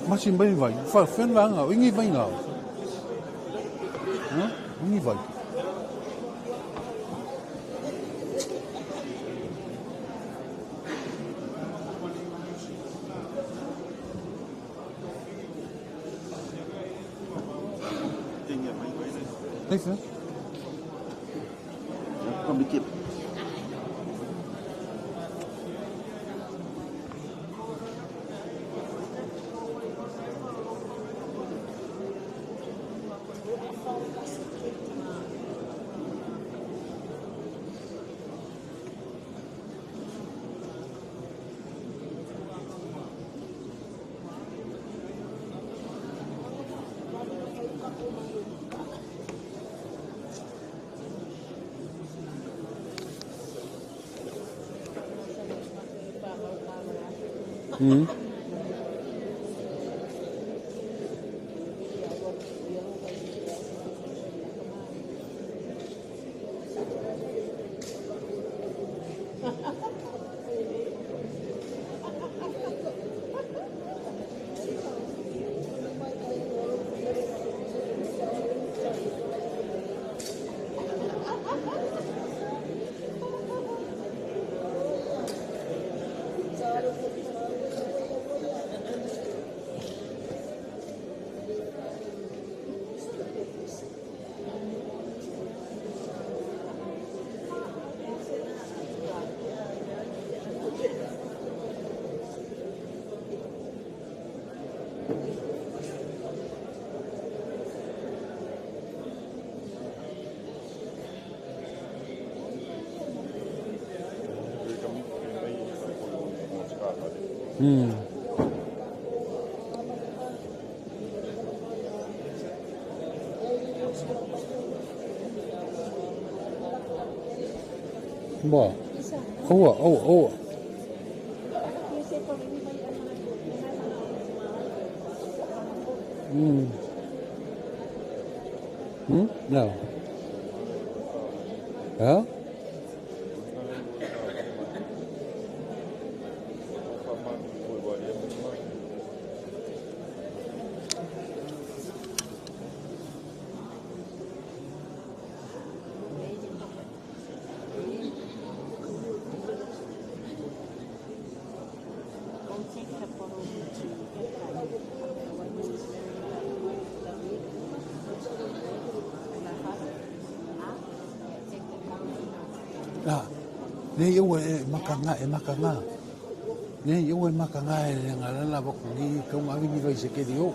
Masi mai vai. Fa fen vanga, ingi vai ngā. Ha? Ingi vai. Neyse. Ba. Aua, aua, aua. No. Ja? Nei eu e makanga e makanga. Nei eu e makanga e ngalala bako ni kaunga ni vai se ke dio.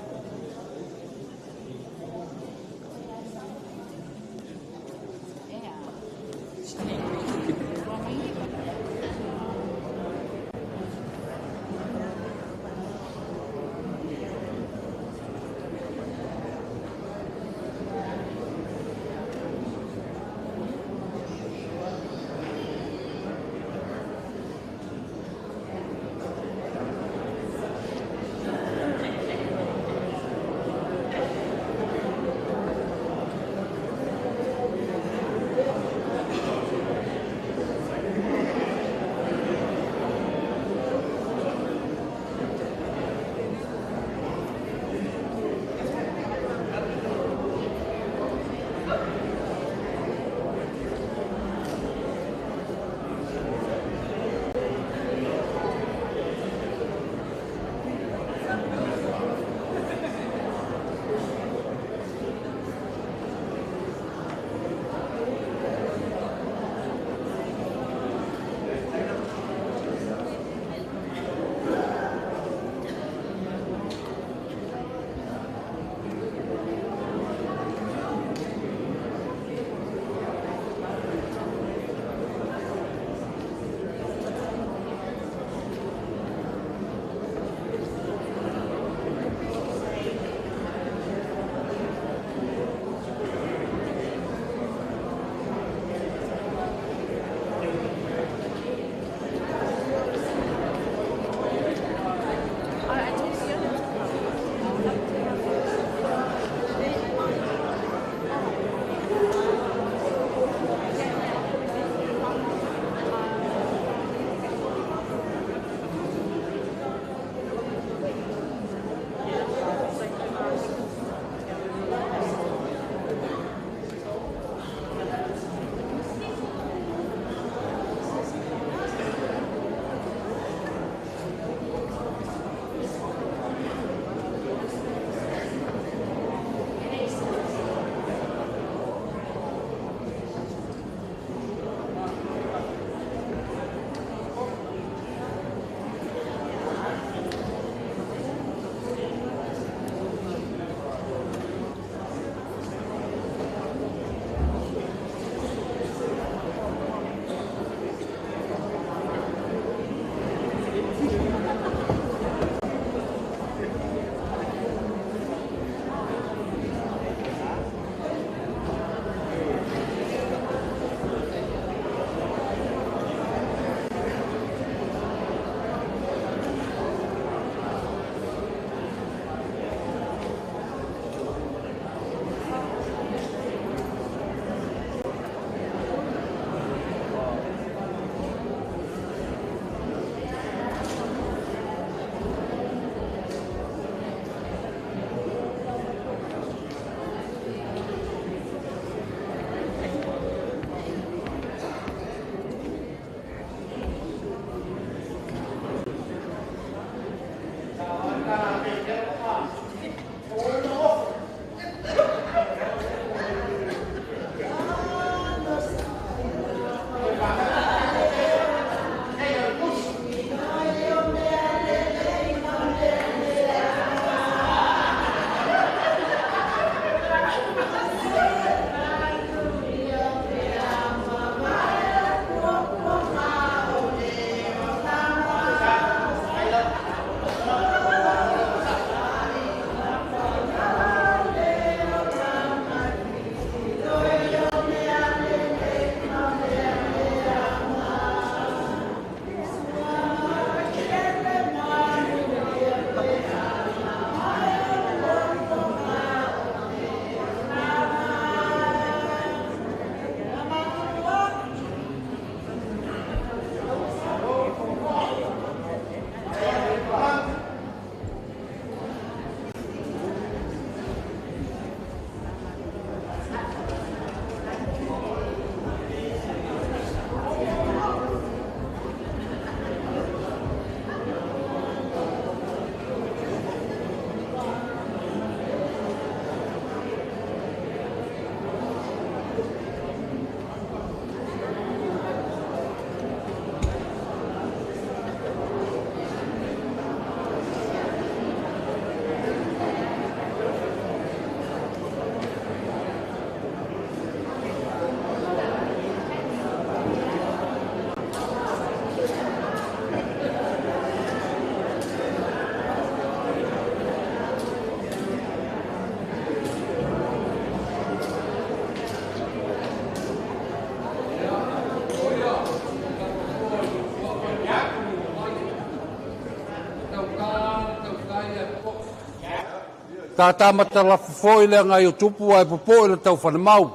Tata matalafu foi le agai o tupu ae popoe le taufalemau.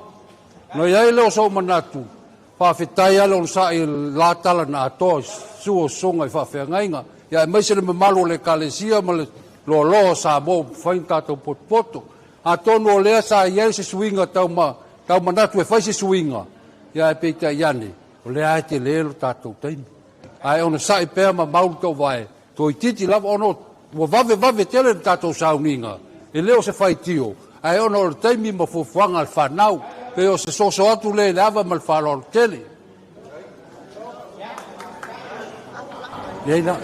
No i ai lea o sou manatu, faafetai ale onosa'i i la tala na atoa i susu o susuga i faafeagaiga, ia aemaise le mamalu o le Ekalesia ma le loaloa o Samoa ua mafai ona tatou potopoto. Atonu o lea sa i ai se suiga tau manatu e fai se suiga, ia ae peitai ane, o lea e tele lo tatou taimi. Ae onosai pea ma mau le tauvae, toeitiiti lava ona ua vave tele le tatou sauniga, e le o se faitio, ae ona o le taimi ma fuafuaga a le fanau. Pe o se soso atu lea i le ava ma le faaaloalo tele. Leai la.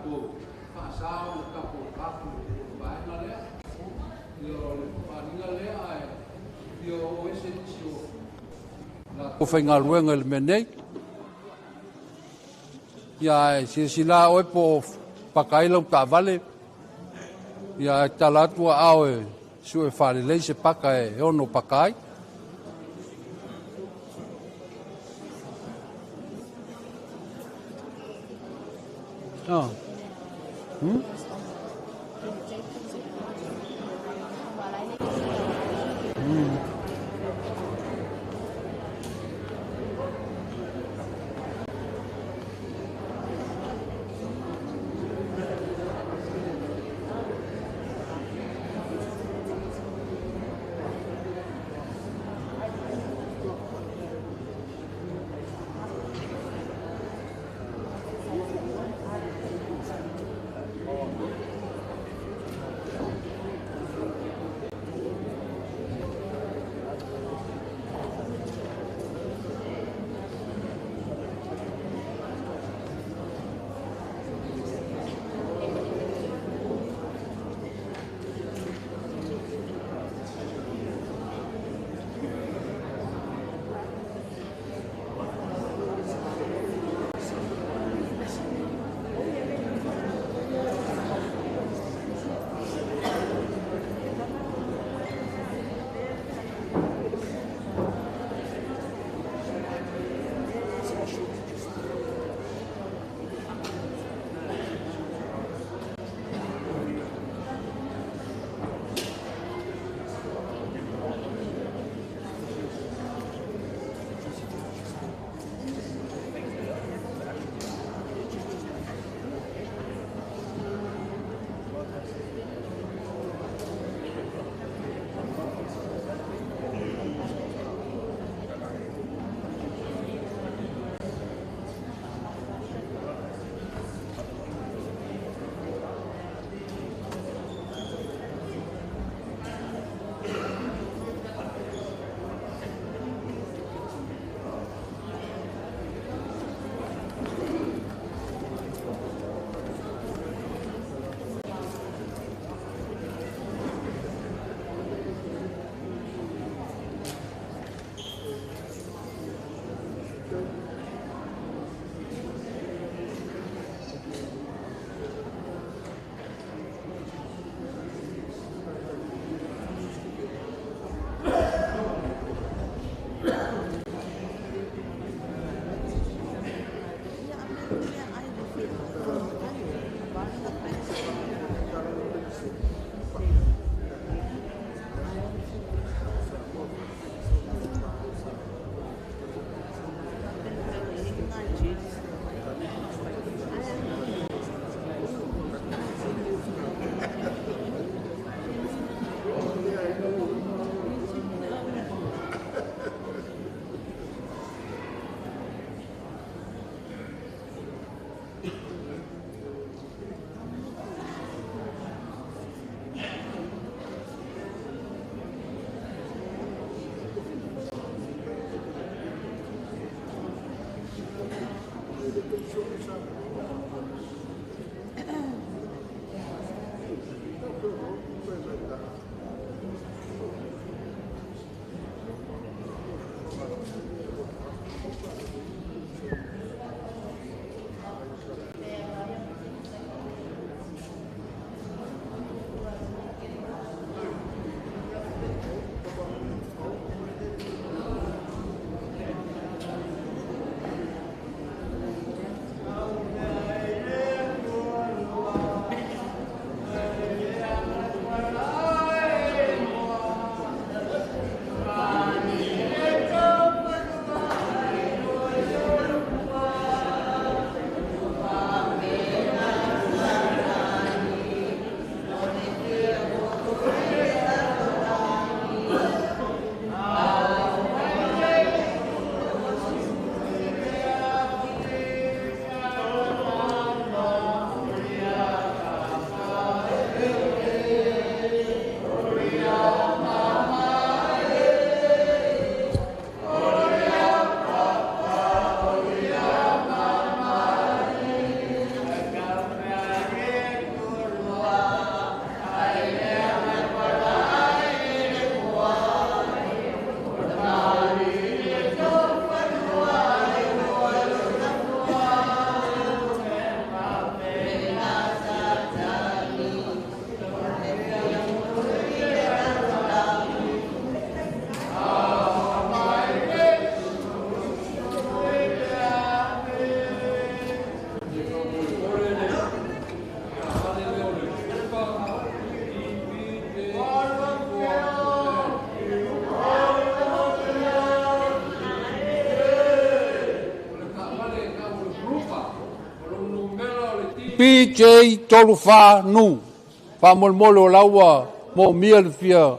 tatou faasa ona tatou tapu i le vaega lea. Ia, o le faaaliga lea, ae fia o ese nisi o latou faigaluega i le mea nei. Ia, ae silasila oe po o paka ai lau taavale. Ia, ae tala atu aao e sue faalelei se paka e ono paka ai. Oh. PJ 34 Nu. Faamolemole o la ua moomia le fia.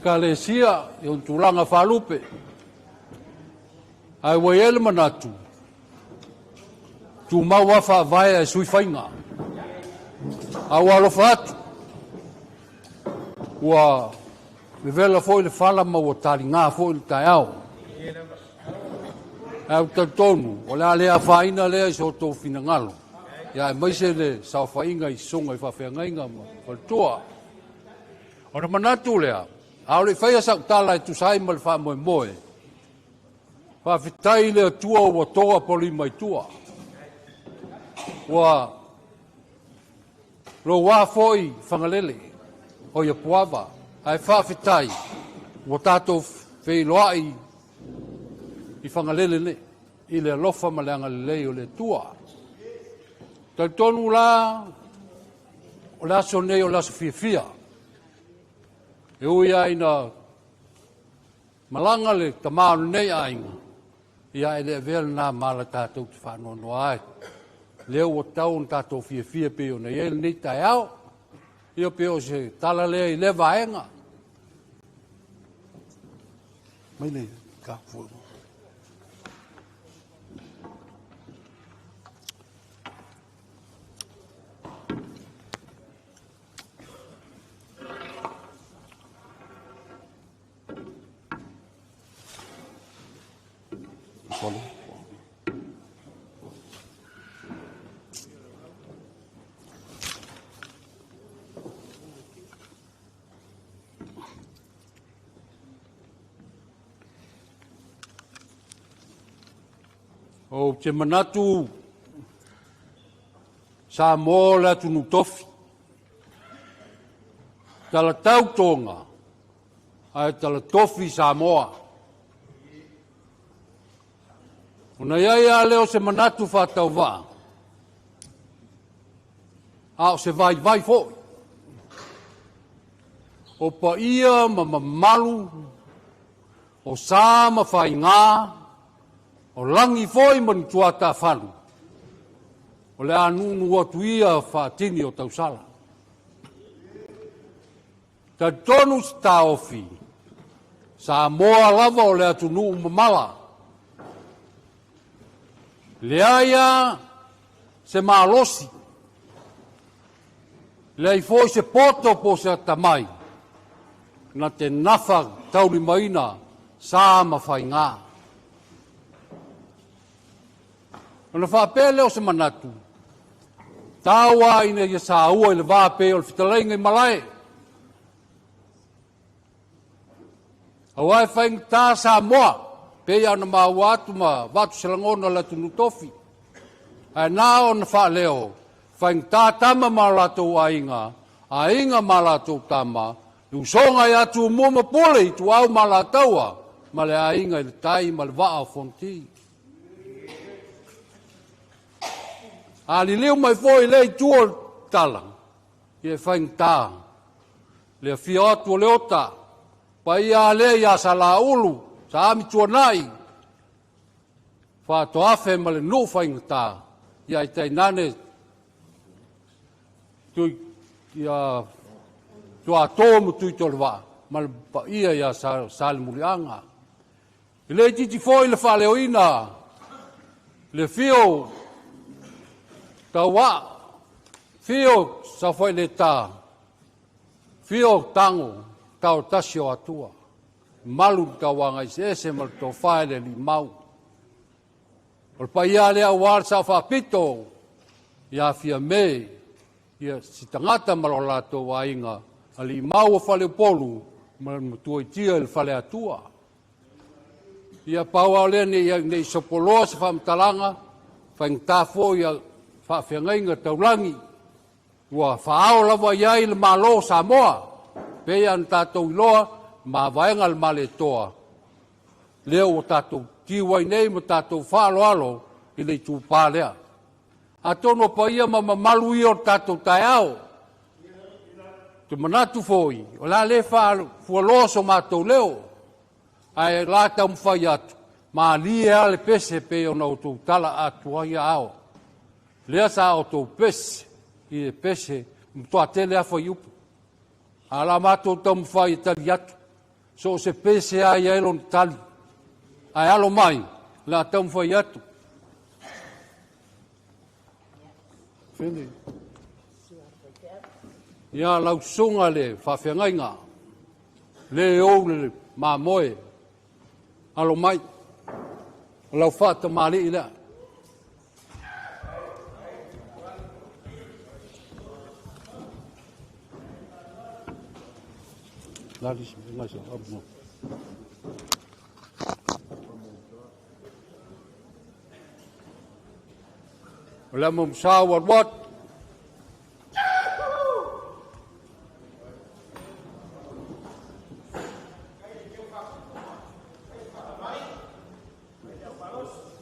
Ekalesia i ona tulaga faalupe. Ae ua i ai le manatu, Tumau lava faavae ae sui faiga. A ua alofa atu, ua vevela foi le fala ma ua taliga foi le taeao. Ae ou te talitonu, o le a le afaina lea i so outou finagalo, ia aemaise le saofaiga i susuga i faafeagaiga ma faletua. Ona manatu lea, a o le i faia sau tala e tusa ai ma le faamoemoe, faafetai i le Atua ua toa polima i tua. Ua loua foi Fagalele o ia Puava, ae faafetai ua tatou feiloai i Fagalele nei i le alofa ma le agalelei o le Atua. Talitonu la o le aso nei o le aso fiafia. E ui lava ina malaga le tama o lenei aiga, ia e le avea lena mala tatou te faanoanoa ai. Lea ua tatau ona tatou fiafia pei ona i ai lenei taeao. Ia pei o se tala lea i lea vaega. Mai le tapu. Ou te manatu Samoa o le atunuu tofi. Talatau Toga ae talatofi Samoa. Ona i ai lava lea o se manatu faatauvaa, a o se vaivai foi. O paia ma mamalu, o sa ma faiga, o lagi foi ma ni tuatafalu, o le a nuunuu atu ia faatini o tausala. Talitonu se taofi, Samoa lava o le atunuu mamala. Leai lava se malosi, leai foi se poto po o se atamai na te nafa taulimaina sa ma faiga. Ona faapea lea o se manatu, tau lava ina ia saua i le va pei o le fetalaiga i malae. Aua e faigata Samoa, pei ona maua atu ma avatu se lagona o le atunuu tofi. Ae na ona faaleo, faigata tama ma o latou aiga, aiga ma latou tama, le usoga ia Tumua ma Pule, Ituau ma Alataua, ma le aiga i le tai ma le vaa o Fonoti. A liliu mai foi i lea itu o le tala, ia e faigata le afio atu o Leota, paia a lea ia Salaulu, Saami Tuanai, Faatoafe ma le nuu faigata, ia ae tainane tui, ia Tuato ma Tuitolevaa ma le paia ia Salemuliaga. E le itiiti foi le faaleoina le afio Tauaa, afio Saofaileita, afio Tago, tao tasi o Atua, malu le tauaga eseese ma le tofa i le alii mau. O le paia lea aua le sao faapito ia Fiame, ia si tagata ma lo latou aiga, alii mau o Faleupolu ma le matuaitia i le Faleatua. Ia pau lava o lea ne i sopoloa se faamatalaga, faigata foi ia faafeagaiga taulagi, ua faaao lava i ai le Malo o Samoa, pei ona tatou iloa, mavaega a le Malietoa, lea ua tatou tiu ai nei ma tatou faaaloalo i le itupa lea. Atonu o paia ma mamalu ia o le tatou taeao. Ou te manatu foi, o le a le faafualoa so matou leo, ae la taumafai atu, malie lava le pese pei ona outou tala atu ai ao. Lea sa outou pese i le pese, matua tele lava fuaiupu. A o la matou taumafai e tali atu, so o se pese lava e i ai lona tali. Ae alo mai, o le a taumafai atu. Fili. Ia lau susuga le faafeagaiga, le ou le mamoe, alo mai, o lau faatamalii lea. O le amo sa ua alu atu.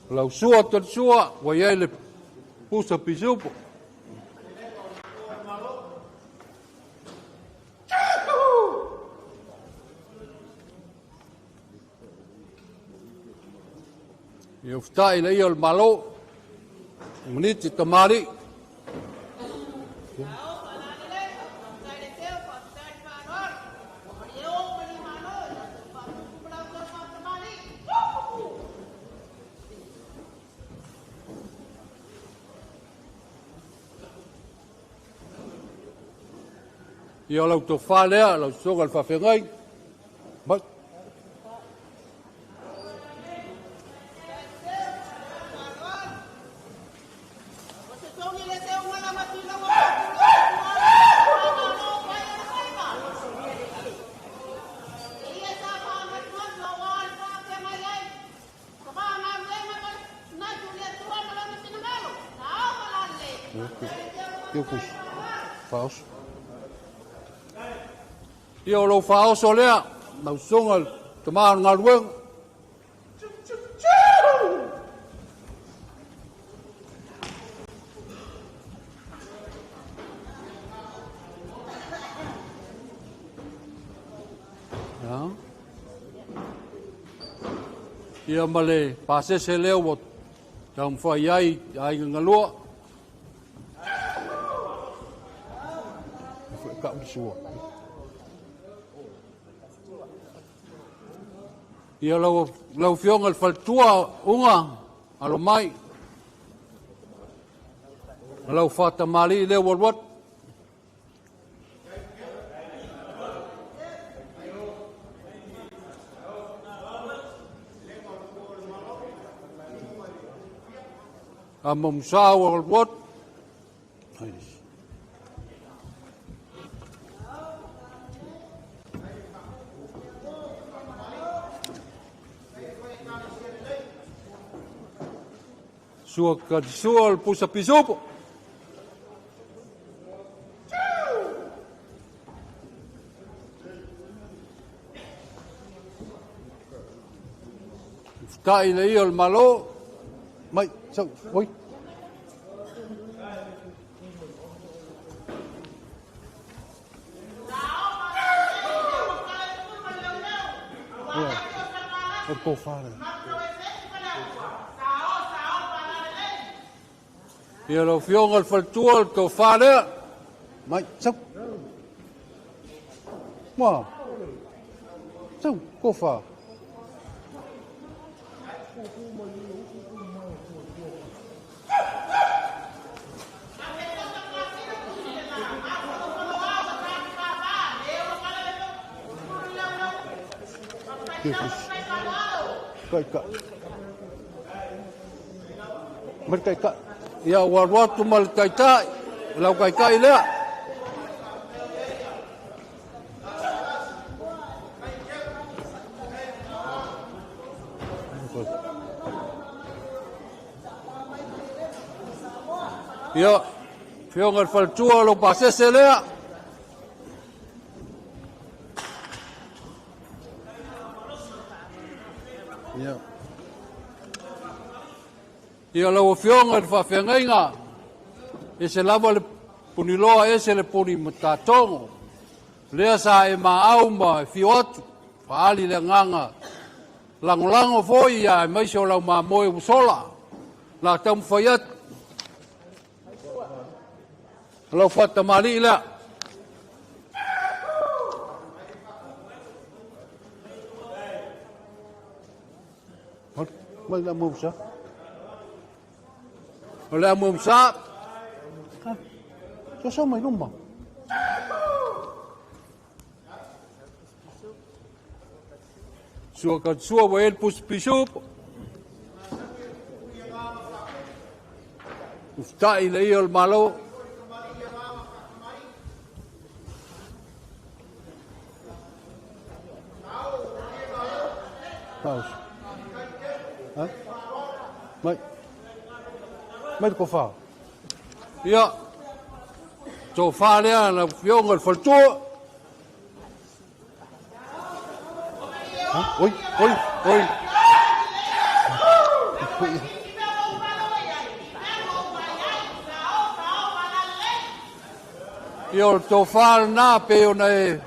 O lau sua talisua ua i ai le pusa pisupo. Ia ufita'i le ia o le Malo, maniti tamalii. Ia o lau tofa lea, lau susuga i le faafeagai. Mai. Ia o lou faaoso lea, lau susuga i le tama o le galuega. Ia ma le pasese lea ua taumafai ai aiga galua. Ia lau, lau afioga i le faletua uga, alo mai. Lau faatamalii lea ua alu atu. Ama musa ua alu atu. Sua ka sua o le pusa pisupo. Futa'i le ia o le Malo. Mai, sau, oi. Ia, o le tofa lea. Ia lau Afioga i le faletua o le tofa lea. Mai, sau. Mua. Sau, tofa. Kai, Ma le taitai. Ia, ua alu atu ma le taitai, lau taitai lea. Ia, Afioga i le faletua, lou pasese lea. Ia. Ia lau Afioga i le faafeagaiga, ese lava le puniloa, ese le puni matatogo. Lea sa e maau ma e fio atu, faaali le agaga lagolago foi ia aemaise o lau mamoe ua sola. La taumafai atu. Lau faatamalii lea. Mai la musa. O le amu sa. Soso mai luma. Sua ka sua wa el pus pisup. Uftai le ia o le Malo. Pause. Ha? Mai. Mai le kofa. Ia, tofa lea lau Afioga i le faletua. Ha? Oi, oi, oi. Ia, o le tofa lena pei ona e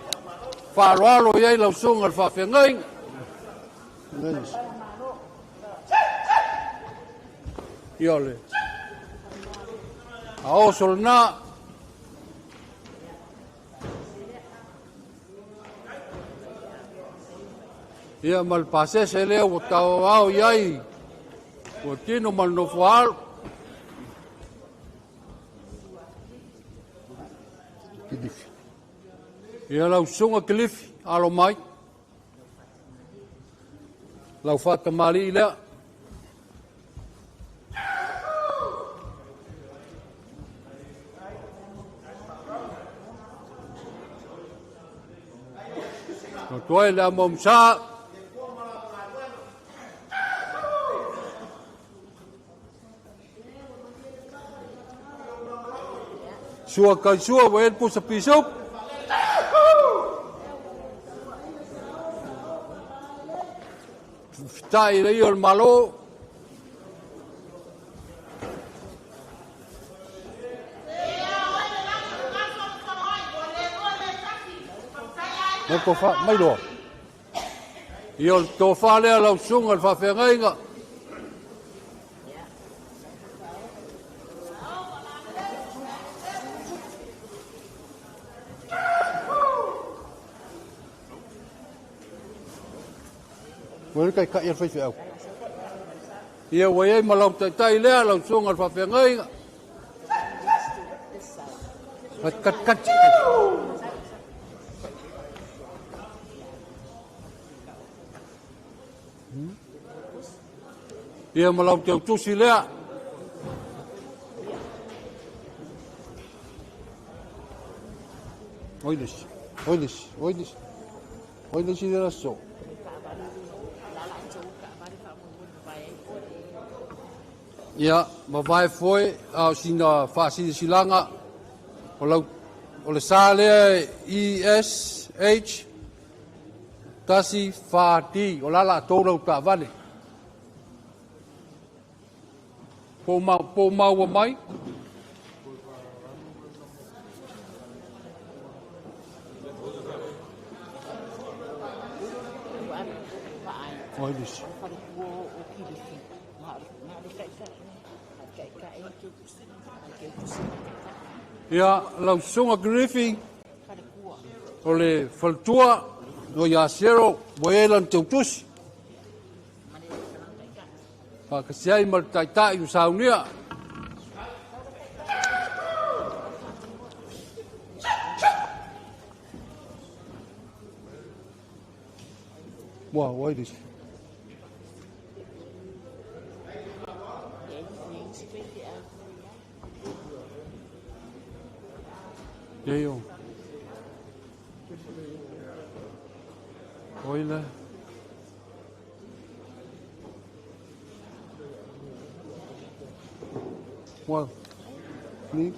faaaloalo i ai lau susuga i le faafeagaiga. Ia, o le aoso lena. Ia, ma le pasese lea ua tauao i ai ua tino ma le nofoaalo. Ia, lau susuga Kilifi, alo mai. Lau faatamalii lea. Loto ai le amo msa. Sua kai sua ua el pusa pisup. Fitai le ia o le Malo. Mai tofa, mai loa. Ia o le tofa lea lau susuga i le faafeagaiga. Ua i ai le taitai a le faifeau. Ia ua i ai ma lau taitai lea lau susuga i le faafeagaiga. Kat, kat, kat. Ia ma lau teutusi lea. Oi lesi, oi lesi, oi lesi. Oi lesi le aso. Ia, mavae foe a o sina faasilasilaga o lau o le sa lea ESH 1 4D o la latou lau taavale. Po o maua mai? Oi lisi. Ia, lau susuga Griffey, o le faletua o ia Sero, ua i ai lana teutusi. Faatasi ai ma le taitai o saunia. Ua, ua i lisi. Ia o. Oi le. Ua. Ni.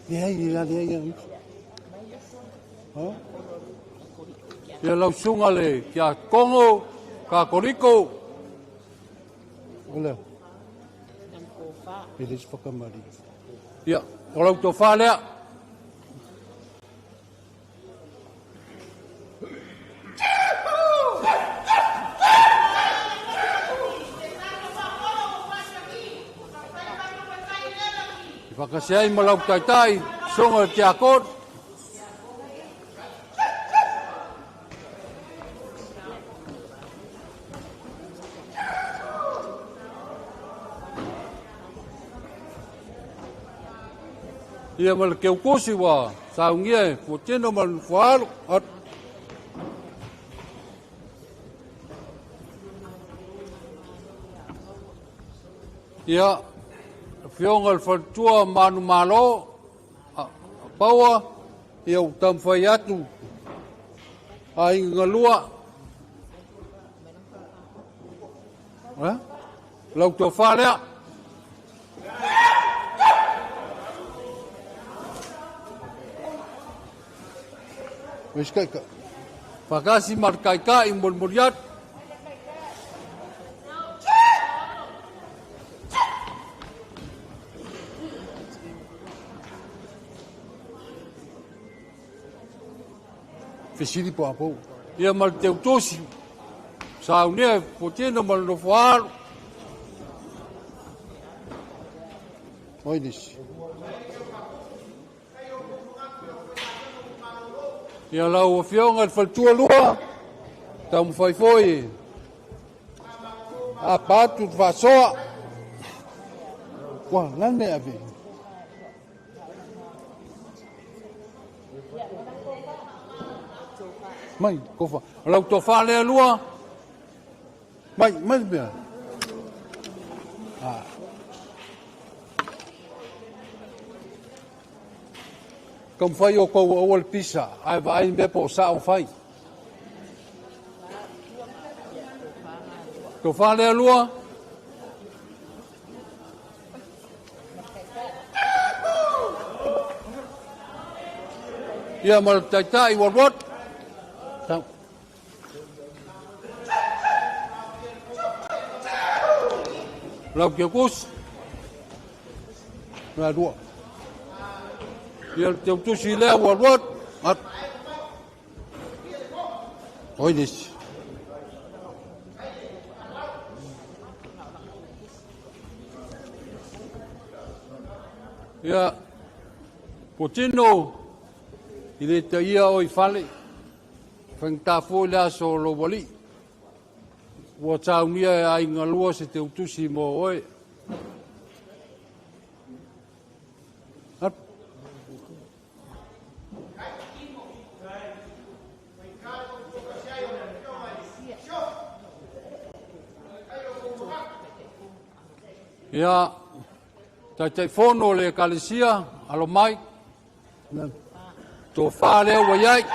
Leai, leai, leai, leai. Ha? Ia lau susuga le kia Kongo, Kakoliko. O lea. E le whakamari. Ia, o lau tofa lea. I whakase ai ma lau taitai, songa o te akor. Ia ma le Teutusi ua saunia e Fuatino ma le Nofoaalo. Ia, Afioga i le Faletua Manumalo, Paua, ia ua taumafai atu aiga galua. Lau tofa lea. Faatasi ma le taitai molimoli atu. Fesili po a pou. Ia ma le teutusi, saunia e Fuatino ma le Nofoaalo. Oi nisi. Ia lau Afioga i le Faletua Lua, taumafai foi apa atu le faasoa. Ua lane ave. Mai, tofa. O lau tofa lea lua. Mai, mai mea. Ah. Taumafai o tou aua le pisa, ae vaai mea po o sao fai. Tofa lea lua. Ia ma le taitai ua alu atu. Lau Teutusi. Ia lua. Ia le Teutusi lea ua alu atu. Atu. Oi nisi. Ia, Potino, i le taia o i fale, faigata foi le aso o lou alii. Ua saunia e aiga lua se teutusi mo oe. Ia, Taitaifono o le Ekalesia, alo mai, tofa lea ua i ai.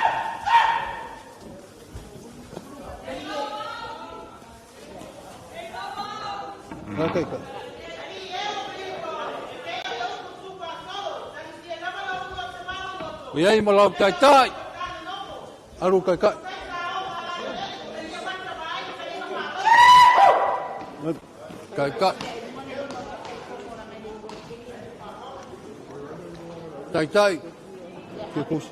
Ua i ai ma lau taitai. Alu taitai. Taitai. Taitai. Teutusi.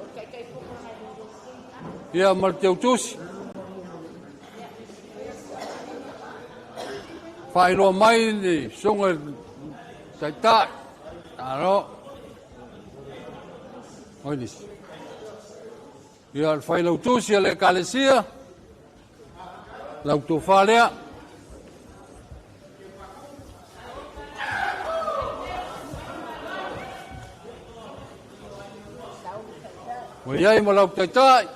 Ia ma le teutusi. Faailoa mai le susuga i le taitai. Alo. Oi nisi. Ia, le failautusi a le Ekalesia, lau tofa lea. Ua i ai ma lau taitai.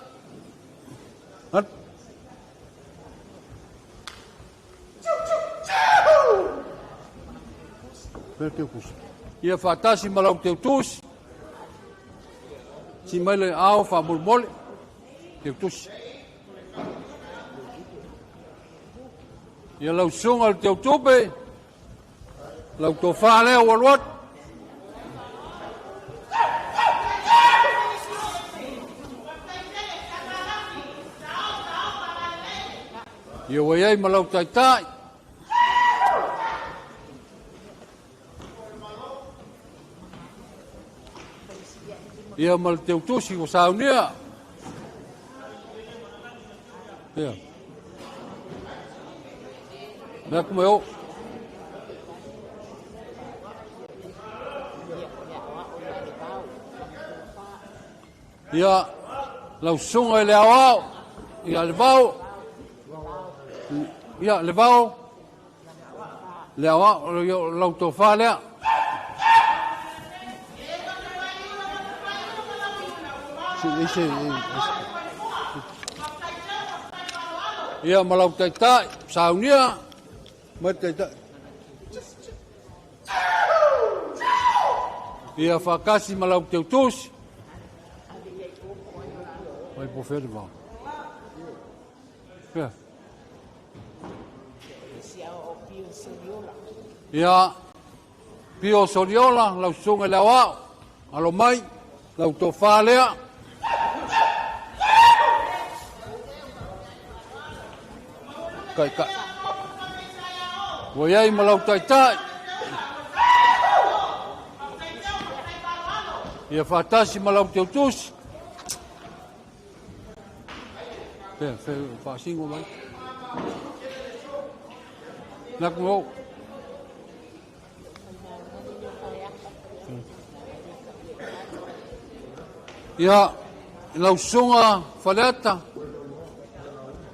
Ia faatasi ma lau teutusi. Si mai le ao faamolemole. Teutusi. Ia lau susuga le teutupe. Lau tofa lea ua alu atu. Ia ua i ai ma lau taitai. Ia ma le teutusi ua saunia. Ia. Mea ku mai o. Ia, lau susuga i le aoao, ia le vao, ia le vao, le aoao, lau tofa lea. Ia ma lau taitai, saunia, mai taitai. Ia faatasi ma lau teutusi. Mai po fea le vao. Fea. Ia, Pio Soliola, lau susuga i le aoao, alo mai, lau tofa lea. Taitai. Ua i ai ma lau taitai. Ia faatasi ma lau teutusi. Fea, fea, faasingo mai. Naku o. Ia, lau susuga Faleata,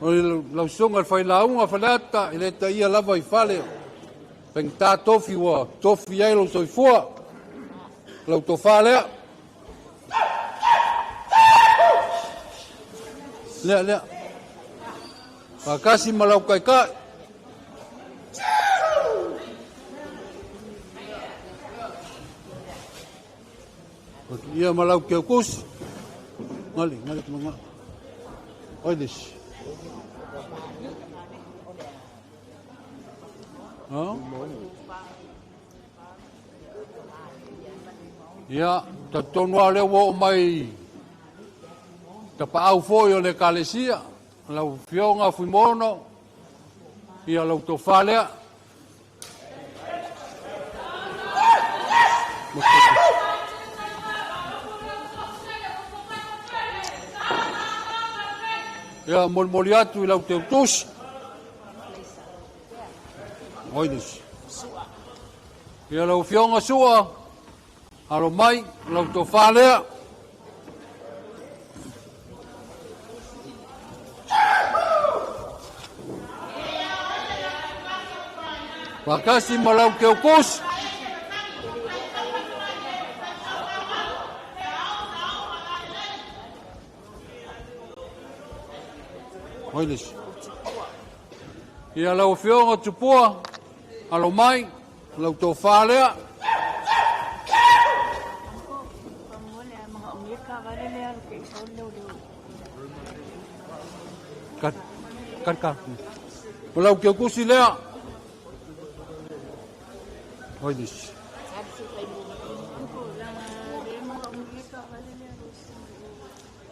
o lau susuga le failauga Faleata, e le taia lava i fale, faigata tofi ua tofi ai lou soifua, lau tofa lea. Lea, lea. Faatasi ma lau taitai. Ia ma lau keukusi. Ngali, ngali, ngali. Oi lisi. Ha? Ia, talitonu lava o lea ua oo mai tapaau foi o le Ekalesia, lau Afioga Fuimaono, ia lau tofa lea. Ia, molimoli atu i lau teutusi. Oi lisi. Ia lau Afioga Sua, alo mai, lau tofa lea. Faatasi ma lau teutusi. Oi lisi. Ia lau Afioga Tupua, alo mai, lau tofa lea. Ka, ka, ka. O lau keukusi lea. Oi lisi.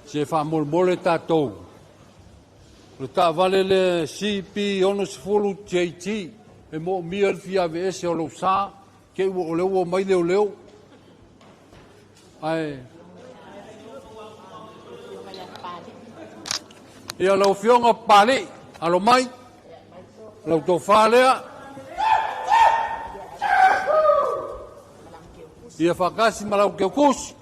Se faamolemole tatou. O le taavale lea CP60JT e moomia le fia aveese o lou sa, te i ua o lea ua omai leoleo. Ae Ia lau Afioga Papalii, alo mai, lau tofa lea. Ia faatasi ma lau teutusi.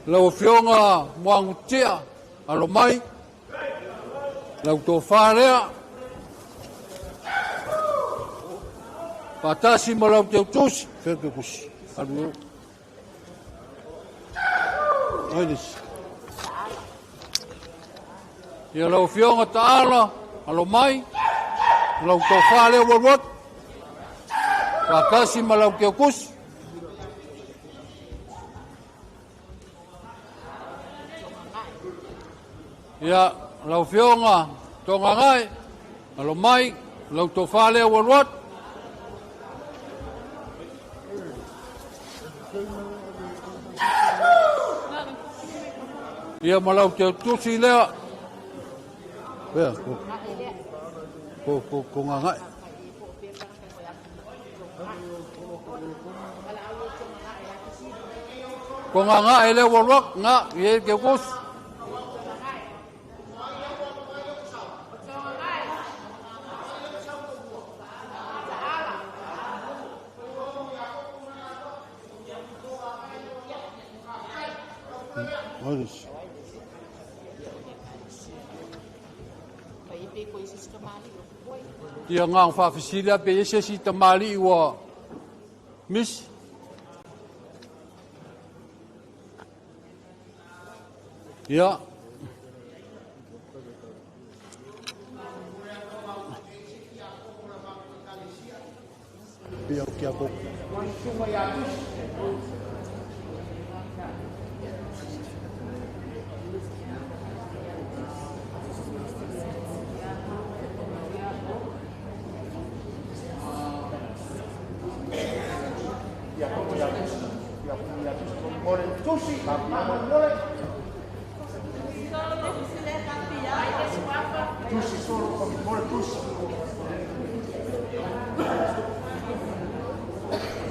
Lau Afioga Muagututia, alo mai, lau tofa lea. Faatasi ma lau teutusi, fea teutusi, alu eo. Ai le isi. Ia lau Afioga Taala, alo mai, lau tofa lea ua alu atu. Faatasi ma lau teutusi. Ia, lau Afioga Togagae, alo mai, lau tofa lea ua alu atu. Ia ma lau teutusi lea. Pea, ko, ko, ko, ko ngagae. Ko ngā ngā e leo ua ngā i e ke kos. Ia na ona faafesili lava pe i ai se isi tamalii ua misi. Ia.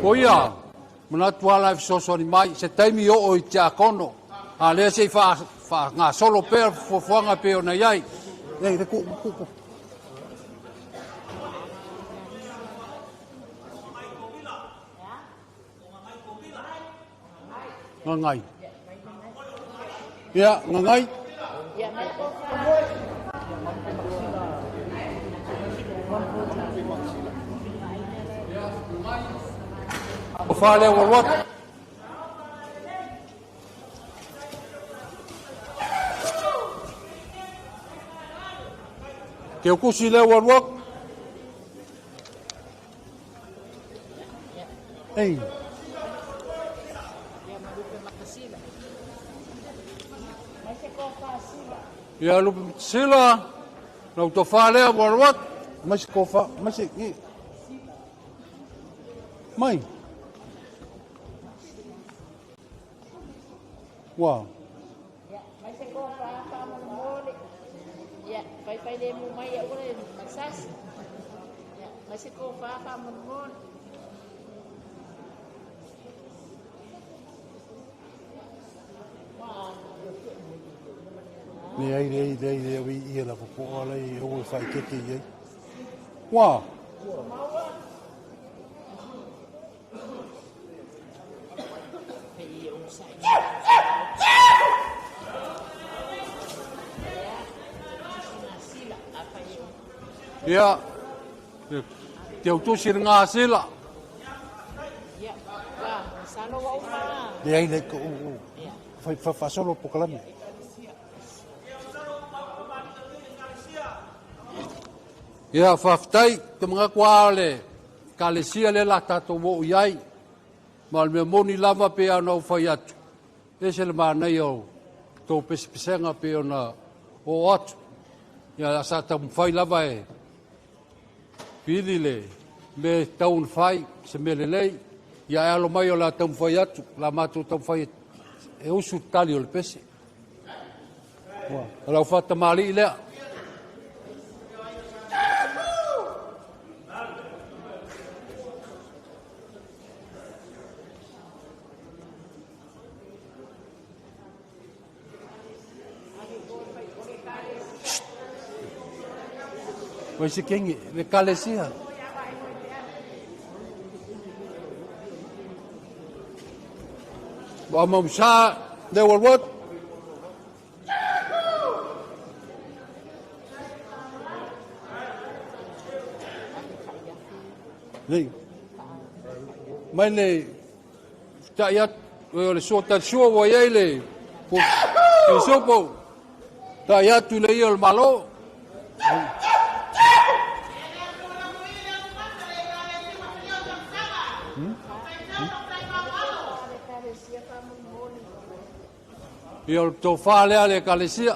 Ko ia, manatu lava la e fesoasoani mai, se taimi oo i tiakono, a lea se i faagasolo pea fuafuaga e pei ona i ai. Nei, le ku, ku, ku. Gagai. Ia, gagai. O fale ua alu atu. Teukusi lea ua alu atu. Ei. Ia Lupe Matasila, lau tofa lea ua alu atu. Mai se tofa, mai se... Mai. Ua. Ia, mai se tofa faamolemole. Ia, faifai lemu mai aua le masasi. Ia, mai se tofa faamolemole. Leai, leai, leai, leai, ui ia la popoa lai e o e whaitete i ai. Ua. Ia, te utusi le gasela. Leai, leai, ko u, fai faasolo pokalame. Ia, faafetai, te manatu lava o le Ekalesia lea o le a tatou oo i ai. Ma o le mea moni lava pei ona ou fai atu, e ese le manaia o tou pesepesega pei ona oo atu. Ia, sa taumafai lava e pili le mea e tatau ona fai, se mea lelei. Ia ae alo mai o le a taumafai atu, o le a matou taumafai e usu le tali o le pese. O lau faatamalii lea. Mai se kenge, le kalesia. Ua maumsa le ua alu atu. Nei. Mai le tai atu, o le sua tali sua ua i ai le pisisopo. Tai atu i le ia o le Malo. Ia o le tofa lea a le Ekalesia.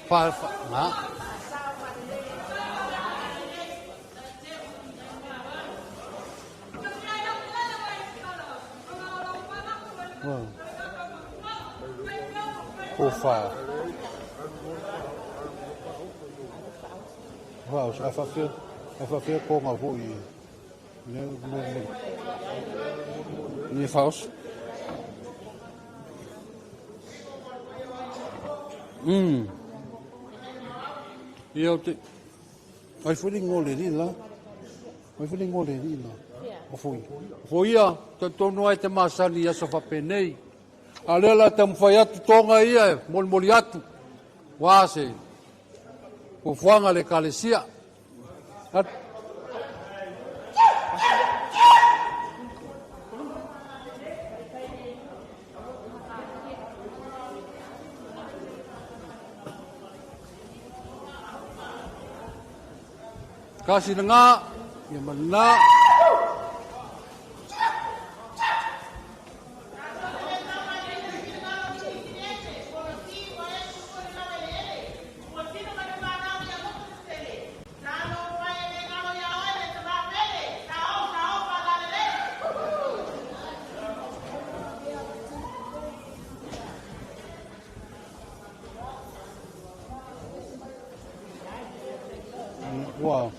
Fa, fa, ha? Ko wha. Wha, a whawhia, a whawhia ko ngā hui. Ne, ne, ne. Ni whaos. Ia o te... Ai foi le igoa o le alii le la. Ai foi le igoa o le alii le la. O foi. O foi ia, talitonu lava e te masani i aso faapenei. A o lea o le a taumafai atu toga ia e molimoli atu, aua se fuafuaga a le Ekalesia. Kasi lena, ia ma lena. Ua,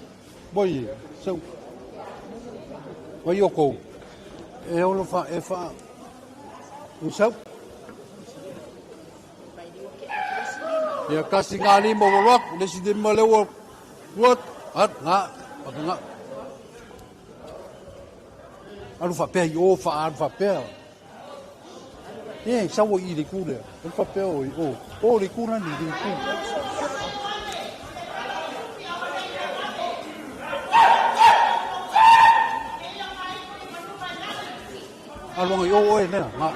moi, sau. Mai o kou. E olo fa, e fa. Sau. Ia kasi ngā lima ua loaku, le isi lima lea ua lua atu, at, ngā, whaka ngā. Alu whapea i o, wha alu whapea. E, sau i le ku lea. Alu whapea o i o. O le ku lani, le ku. Alu anga i o oe lea, ngā.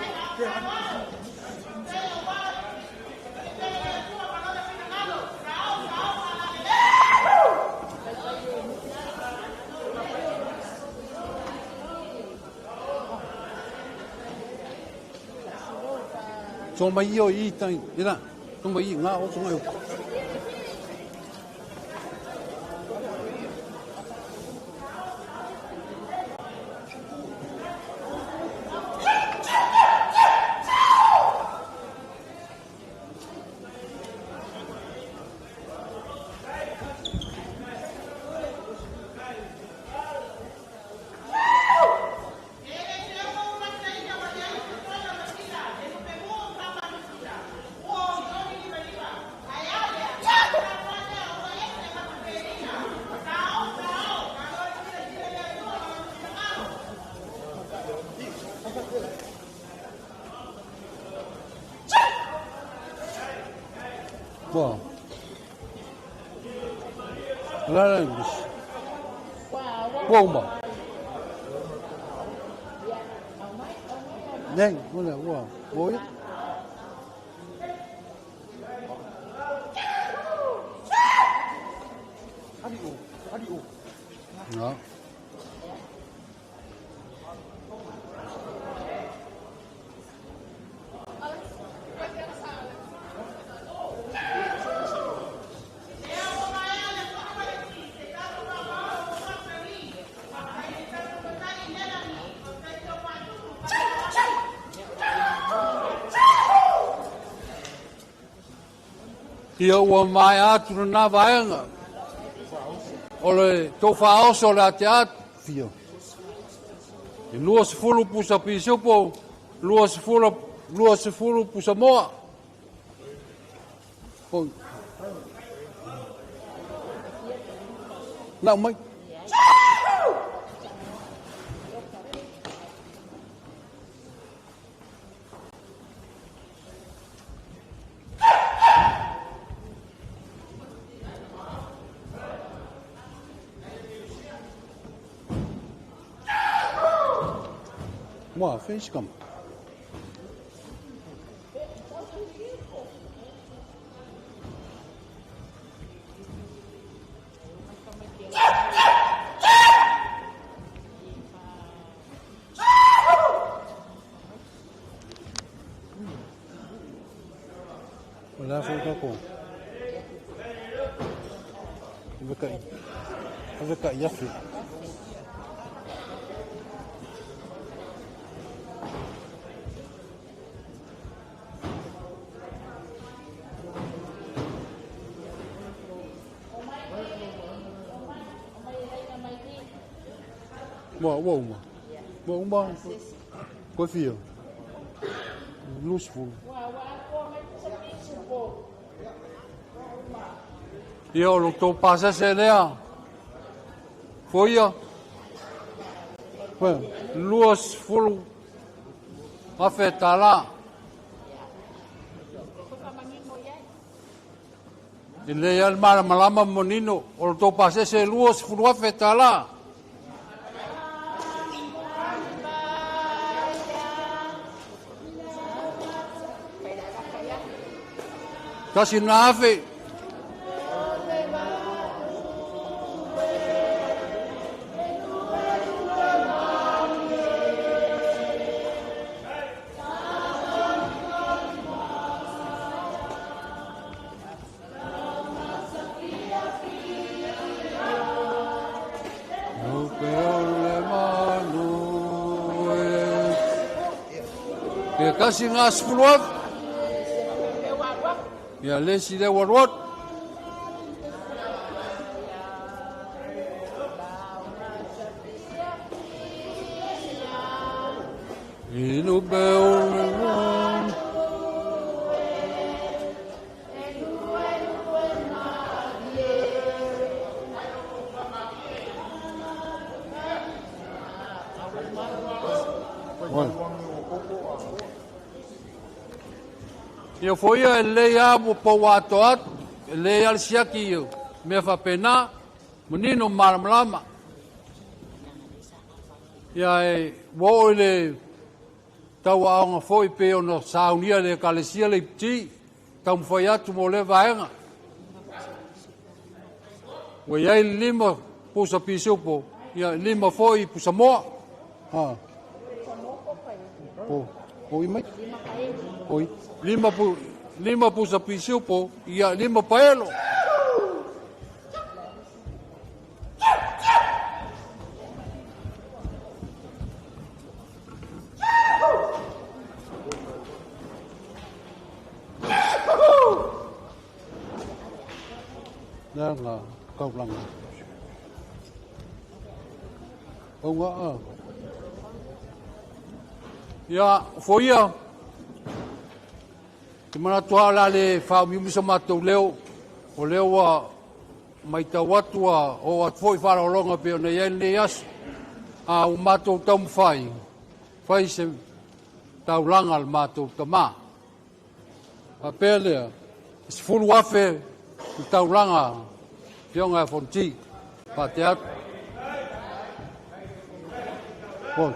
Tō mai i o i tai, ira, tō mai i ngā o tō mai o. Ua. La la Ua uma. Nei, ua ua. Ua. No. Ia ua maea atu lena vaega o le tou faaoso o le atea fia. E 20 pusa pisupo, 20, 20 pusa moa. Oi. Nau mai. Mua, fez kama. O le a foi tatou. Ave kai. Ave kai afe. Ua, ua uma. Ua uma. Koe fia. 20. Ia, o lo tou pasese lea. Foia. 20,000 tālā. E lelei lava le malamalama ma manino o le tou pasese e 20,000 tālā. Tasi na afe. Ia kasi ngā sefulu afe. Ia le isi lea ua alu atu. Inu Ia foi ia e lelei lava ua pau atoa atu, e lelei lava le siaki i mea faapena, manino ma malamalama. Ia e ua oo i le tauaoga foi pei ona saunia e le Ekalesia le iputi, taumafai atu mo lea vaega. Ua i ai le lima pusa pisupo, ia lima foi pusa moa. Ha. Po, po i mai. Oi, lima, pu, lima pusa pisupo, ia lima paelo. Lea kaulanga. Aua a. Ia, foia, te manatu lava o le a le faaumiumi so matou leo, o lea ua matau atu ua oo atu foi faaaloaloga pei ona i ai lenei aso. A ua matou taumafai, fai se taulaga a le matou tama. Faapea lea, e 10,000 le taulaga Afioga ia Fonoti. Faatea atu. Oi.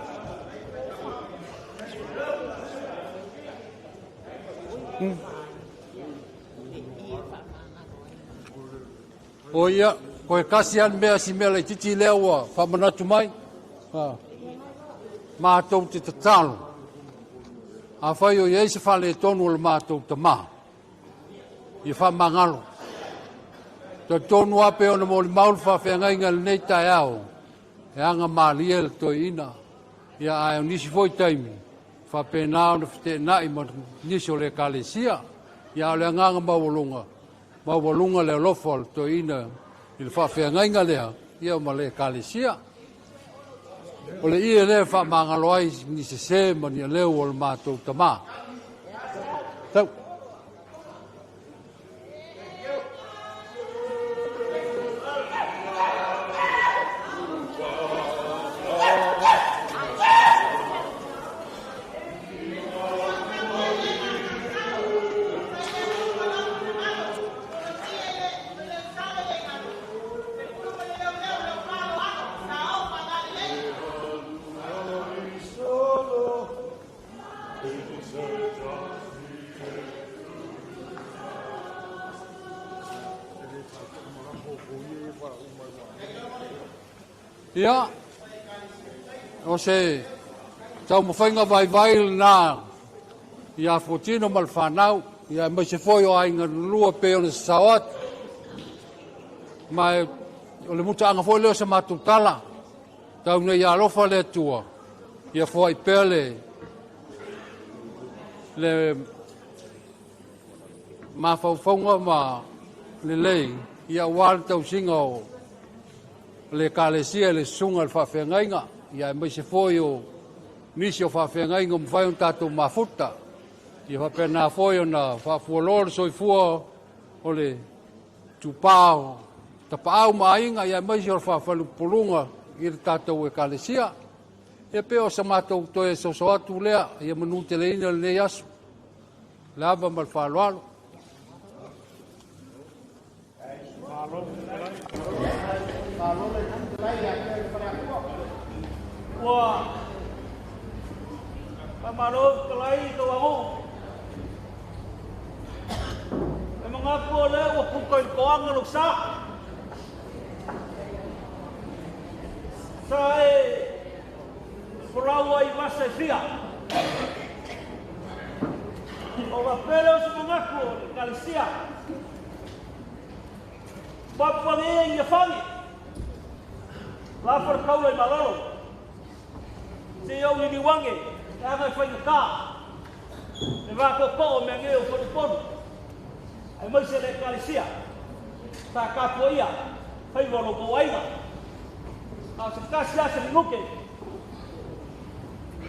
O ia, koe kasi lava le mea, si mea laitiiti lea ua faamanatu mai. Ha. Matou te tatalo. Afai o i ai se faaletonu o le matou tama, ia faamagalo. Talitonu lava pei ona molimau le faafeagaiga i lenei taeao, e aga malie le toeaina. Ia ae o nisi foi taimi, faapena ona feteenai ma nisi o le Ekalesia. Ia a o le agaga maualuga, maualuga le alofa o le toeaina i le faafeagaiga lea, ia ma le Ekalesia. O le ie lea e faamagalo ai ni sese ma ni aleu o le matou tama. Tau. Ia, o se taumafaiga vaivai lena ia Fuatino ma le fanau, ia aemaise foi o aiga lua pei ona sasao atu. Ma o le mutaaga foi lea o se matou tala, tau ina ia alofa le Atua, ia foai pea le, le mafaufauga ma lelei, ia aua le tausiga o le Ekalesia i le susuga i le faafeagaiga, ia aemaise foi o nisi o faafeagaiga ua mafai ona tatou mafuta, ia faapena foi ona faafualoa le soifua o le itupa o Tapaau ma Aiga, ia aemaise o le faafaleupoluga i le tatou Ekalesia. Ia pei o sa matou toe soso atu lea, ia manuteleina lenei aso. Le ava ma le faaaloalo. Ua faamalo fetalai i tau ago. E manatu o lea ua puka i le toaga lou sa. Sa e folau ai i vasa e fia. O faapea lea o se manatu o le Ekalesia. Papagia i Fagi. La fo le taula i malolo. Se i ou liliuage, e aga e faigata. Le va tootoo o mea nei o faleupolu. Aemaise le Ekalesia. Sa tapuaia faiva o lo outou aiga. A o se tasi lava se minute.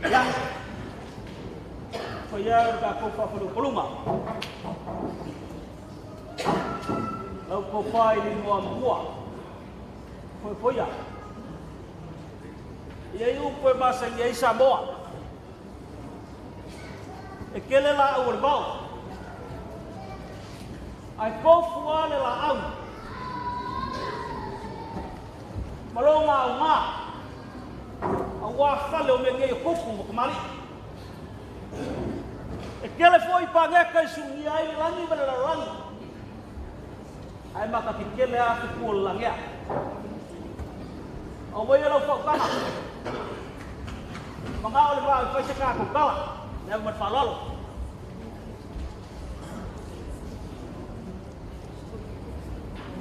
Ia. Faia o le tatou faafaleupoluga. Lau tofa i le igoa matua. Foefoia. E i ai upu e masani ai Samoa. E tele laau o le vao. Ae tofu lava le laau ma lona aoga aua fale o mea nei o tupu ma tamalii. E tele foi paneta e sulugia ai le lagi ma le lalolagi, ae matatetele lava fetu o le lagea. Aumaia lau faautaga, manao le vaa e fai se tatou tala, le ava ma le faaaloalo.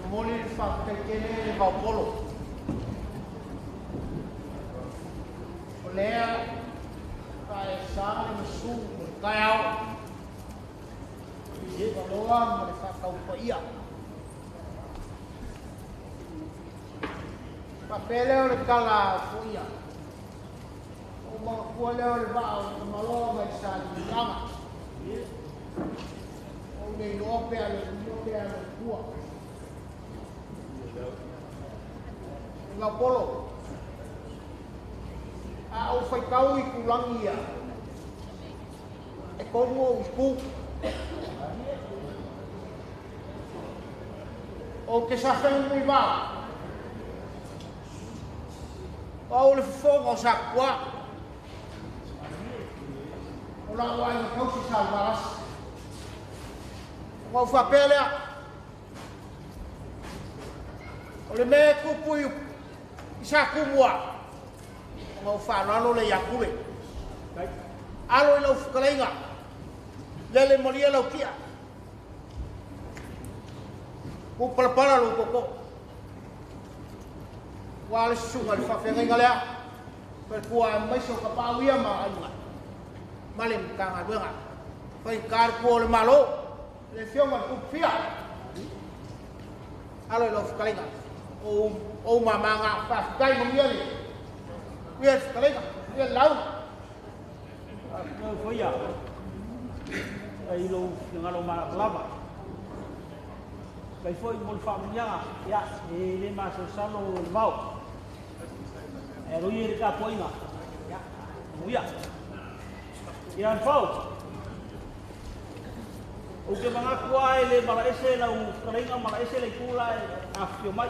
Momoli le faafetai tele le Vaopolo. O lea faesa le gasu o le taeao i le ivaloa ma le faataupaia. Faapea lea o le tala a Foia. Ou manatua lea o le vaa o le Tamaloa mai le Salemuliaga. Ou le iloa pe a le umia pe a le tua. Le Vaopolo. A ou faitau i tulaga ia, e tonu ou itu. Ou te safenuku i vao. O au o le fofoga o Sakuā. O la'u aiga tausi sa Luvalasi. Ona ou faapea lea, o le mea e tupu i Satumua, ona ou faaaloalo lea ia Pule. Alo i lau fetalaiga, lele malie lau tia. Ua palapala lou tootoo. Ua le susuga i le faafeagaiga lea, faletua aemaise o tapaau ia ma aiga ma le Matagaluega. Faigata le tua o le Malo, le Afioga i le Tupufia. Alo i lau fetalaiga, o ou mama na, faafetai manuia le manuia le fetalaiga, manuia le lauga. Faafetai foi ai lou finagalo malamalama. Faafetai foi mo le faamanuiaga, ia, e le masalosalo le vao. Ae alo ia i le tapuaiga, ia, manuia. Ia Anefau, ou te manatu lava e le malaese lau fetalaiga, malaese le itu la e afifio mai.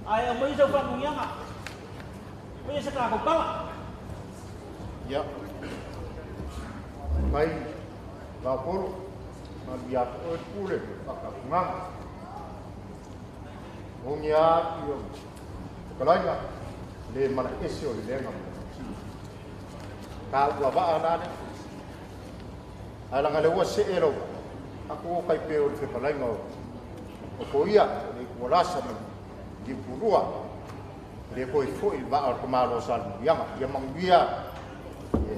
Ae aumai sau faamanuiaga, faia se tatou tala. Ia, mai Vaopolo, manuia foi oe le pule ma le faataapunaga. Ogi lava i o fetalaiga, le malaese o le lega ma le mautino. Taua vaa la lea. Ae laga lea ua see lau vaa, aku o kai pe o le fetalaiga o Foia, le Ikualasa ma le Liupulua, le toe foi le vaa o le tamaloa sa le Muliaga. Ia manuia le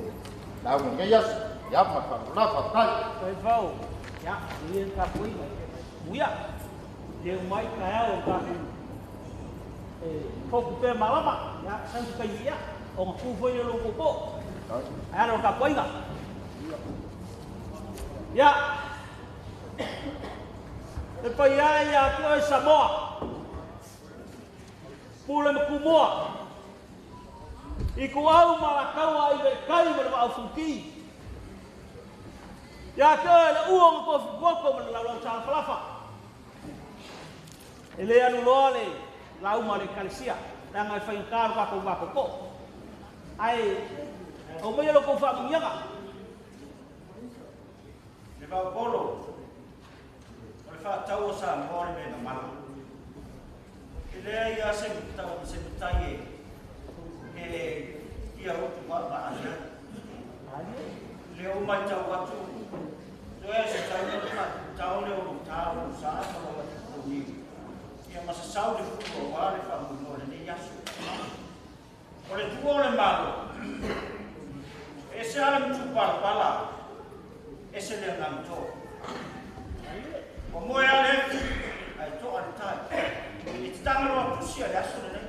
lauga i lenei aso. Ia ma le faaaloalo lava, faafetai. Faifau, ia, manuia le tapuaiga. Muia, leu mai taeao o le tatou fotu pea malama, ia, sau se taimi, ia, ona tu foi lea o lou tootoo. Ae ala o le tapuaiga. Ia, Le paia e ia te oe Samoa, Pule ma Tumua, Ituau ma Alataua, Aiga i le Tai ma le Vaa o Fonoti. Ia te oe le ua na tofi poto ma le laulau salafalafa. E le alu loa le lauga a le Ekalesia, leaga e faigata lo tatou va tootoo. Ae aumaia lo outou faamanuiaga. Le vaopolo o le faatau o Samoa o le mea na mala. E leai lava se se matai e fia utu vaavaaia. Lea ua matau atu, toe se taimi ona faatau lea o lou ta o lou sa ma lou atu ia ma sasau le fulu aua le faamoemoe o lenei aso. O le tuua o le Malo, e ese lava le matupalapala, ese le agaga to. Ua moe lava le efu, ae to'a le tai. I te tagaloa tusi a le aso lenei.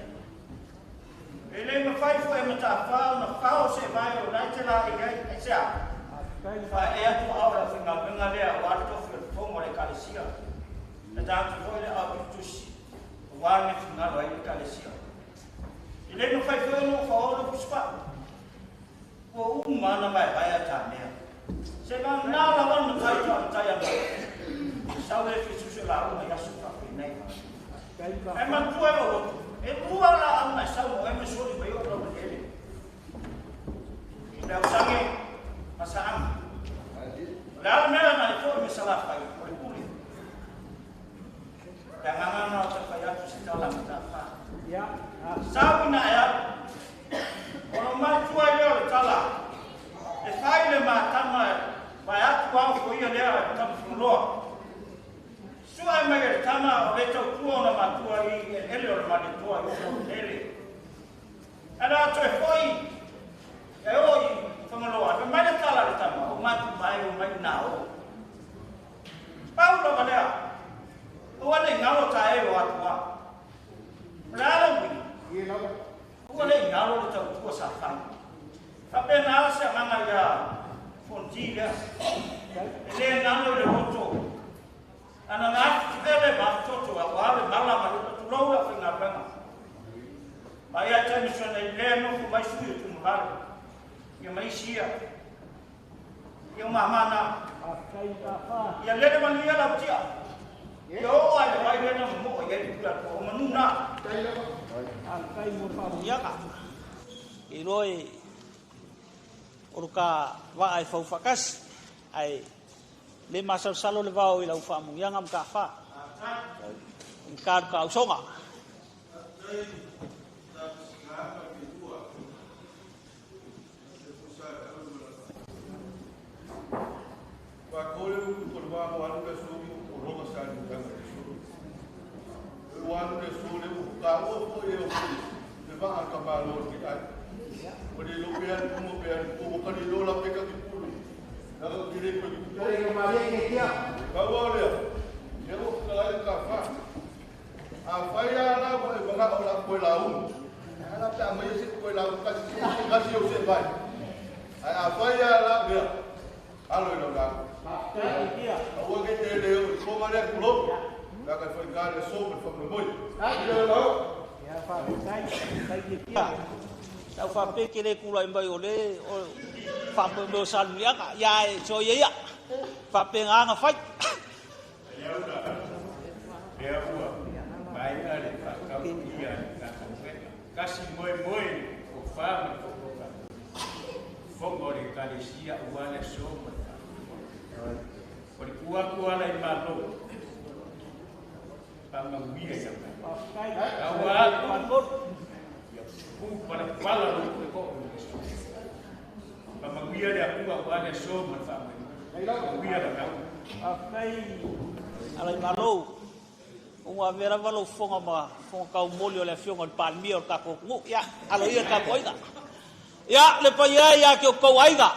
E le mafai foi e Mataafa ona fao se vae o la e te laei ai. Aisea? Faaee atu aao i le aufaigaluega lea aua le tofi o le fofoga o le Ekalesia. Na tatou foi le aao tutusi aua le mea finagalo ai le Ekalesia. E le mafai foi ona ou faoa lou tusipau. Ua uma ona vaevae a ta mea. Se vagana lava le matai toa matai ana. Sau le fia susu lauga i aso faapenei. Ae manatua e lou loto, e lua laau na e sau ma oe ma soli mai ou lau eleele. O le ausage ma saaga. O le a le mea na e foi me Salafai, o le pule. Le agaga na o tafai atu se tala ma tafa. Sau ina e alu. Ona matua ai lea o le tala, e fai le matama vae atu ao foia lea e tama Fagaloa. Sua mai e le tama o le tautua ona matua i eleele o le Malietoa i ona eleele. Ae la toe foi e o i Fagaloa, fai mai le tala a le tama, o matu mai o mai na o. Pau lava lea, aua ne i galo ta e o atua. O le a le uiga? Aua ne i galo le tautua sa fai. Faapena se agaga ia Fonoti lea. E le galo i le loto. Ana na atu ele ma toto aua le mala ma le tulou la faigaluega. Ma ia taimi sona i lea nofo mai sui o Tumavale. Ia ma isi ia. Ia o mamana. Ia lele manuia lau tia. Ia oo ai le vai lea na momoo i ai le pule atu o manu na. Faafetai mo le faamanuiaga. Iloa e o lo ka vaa e fau faatasi, ae le masalosalo le vao i lau faamanuiaga ma ka fa. I ka ka usoga. Sa ou faapea e te le tulai mai o le faamoemoe o Salemuliaga, ia ae soia ia, faapena ona fai. Lea ua maea le faatautia a le tatou faiga. Tasi moemoe o fa ma le fofoga fofoga o le Ekalesia aua le aso ma le faamoemoe. O le tu atu ala i Malo, faamanuia ia mai. Aua atu, ia pupalapala lou tootoo i le aso. Faamanuia le Atua aua le aso ma le faamoemoe. Manuia la tau. Faafetai Alaimalo, ua avea lava lou fofoga ma fofoga taumoli o le Afioga i le Palemia o le tatou atunuu. Ia, alo ia le tapuaiga. Ia, le paia e ia te outou aiga,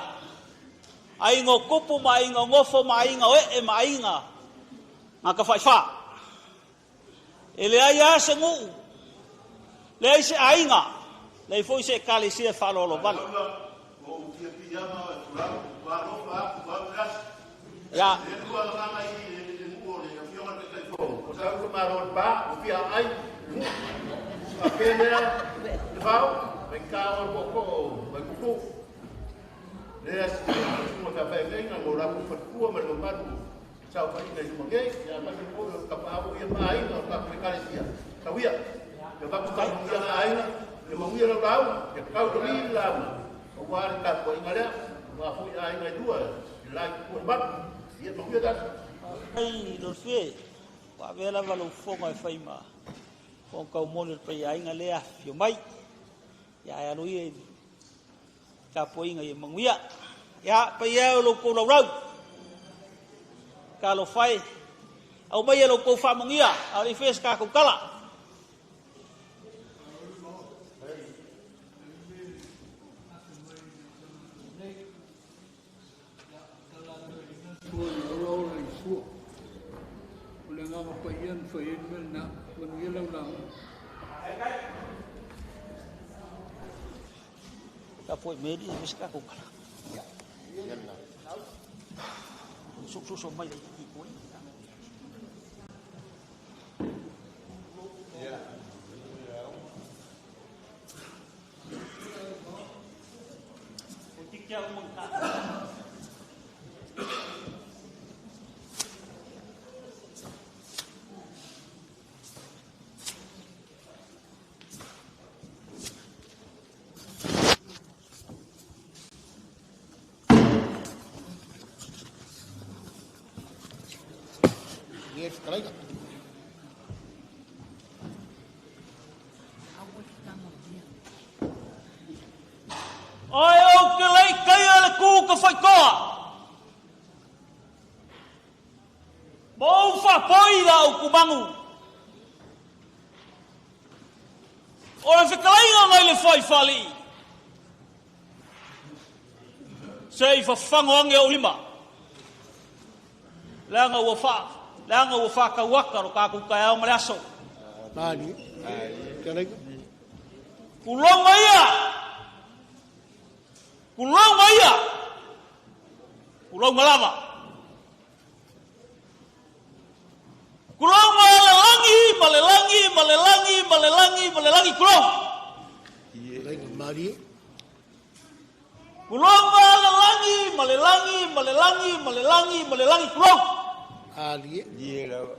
aiga o tupu ma aiga o nofo ma aiga o ee ma aiga na tafaifa. E leai lava se nuu, leai se aiga, leai foi se ekalesia e faaaloalo vale. Ia. Sau le Malo o le pa, ua fia aai i Nuu. Faapea lea Levao, faigata oe le tootoo o Vaitupu. Lea susuga i faafeagaiga ma o latou faletua ma le mamalu o saofaiga i luma nei, ia aemaise foi o le tapaau ia ma aiga o le tatou Ekalesia. Tau ia, ia avatu faamanuiaga a aiga, ia manuia lau lauga, ia taulagi le lauga, aua le tapuaiga lea, aua foi aiga e lua i le la itu o le malu. Ia manuia tatou. Faafetai Lolofie, ua avea lava lou fofoga e fai ma fofoga taumoli o le paia aiga lea e afifio mai. Ia ae alo ia i le tapuaiga ia manuia. Ia, paia e o lo outou laulau, talofa e, aumaia lo outou faamanuia, a o le i faia se tatou tala. O le agaga paia na fai ai le mea lena. Manuia lau lauga. Tapuai mai alii e se tatou tala. Soso mai le i koe. Ia fetalaiga. Ae ou te le i taia le kū ka faitoa. Ma ou faapoi la ou kumagu. O le fetalaiga nai le faifalii. Se i fafago age ou lima. Leaga ua fa, leaga ua faatauata lo tatou taeao ma le aso. Malie. Fetalaiga. Tulonga ia! Tulonga ia! Tulonga lava! Tulonga le lagi ma le lagi ma le lagi ma le lagi ma le lagi tulou! Fetalaiga malie. Tulonga le lagi ma le lagi ma le lagi ma le lagi ma le lagi tulou! Alie. Ie lava.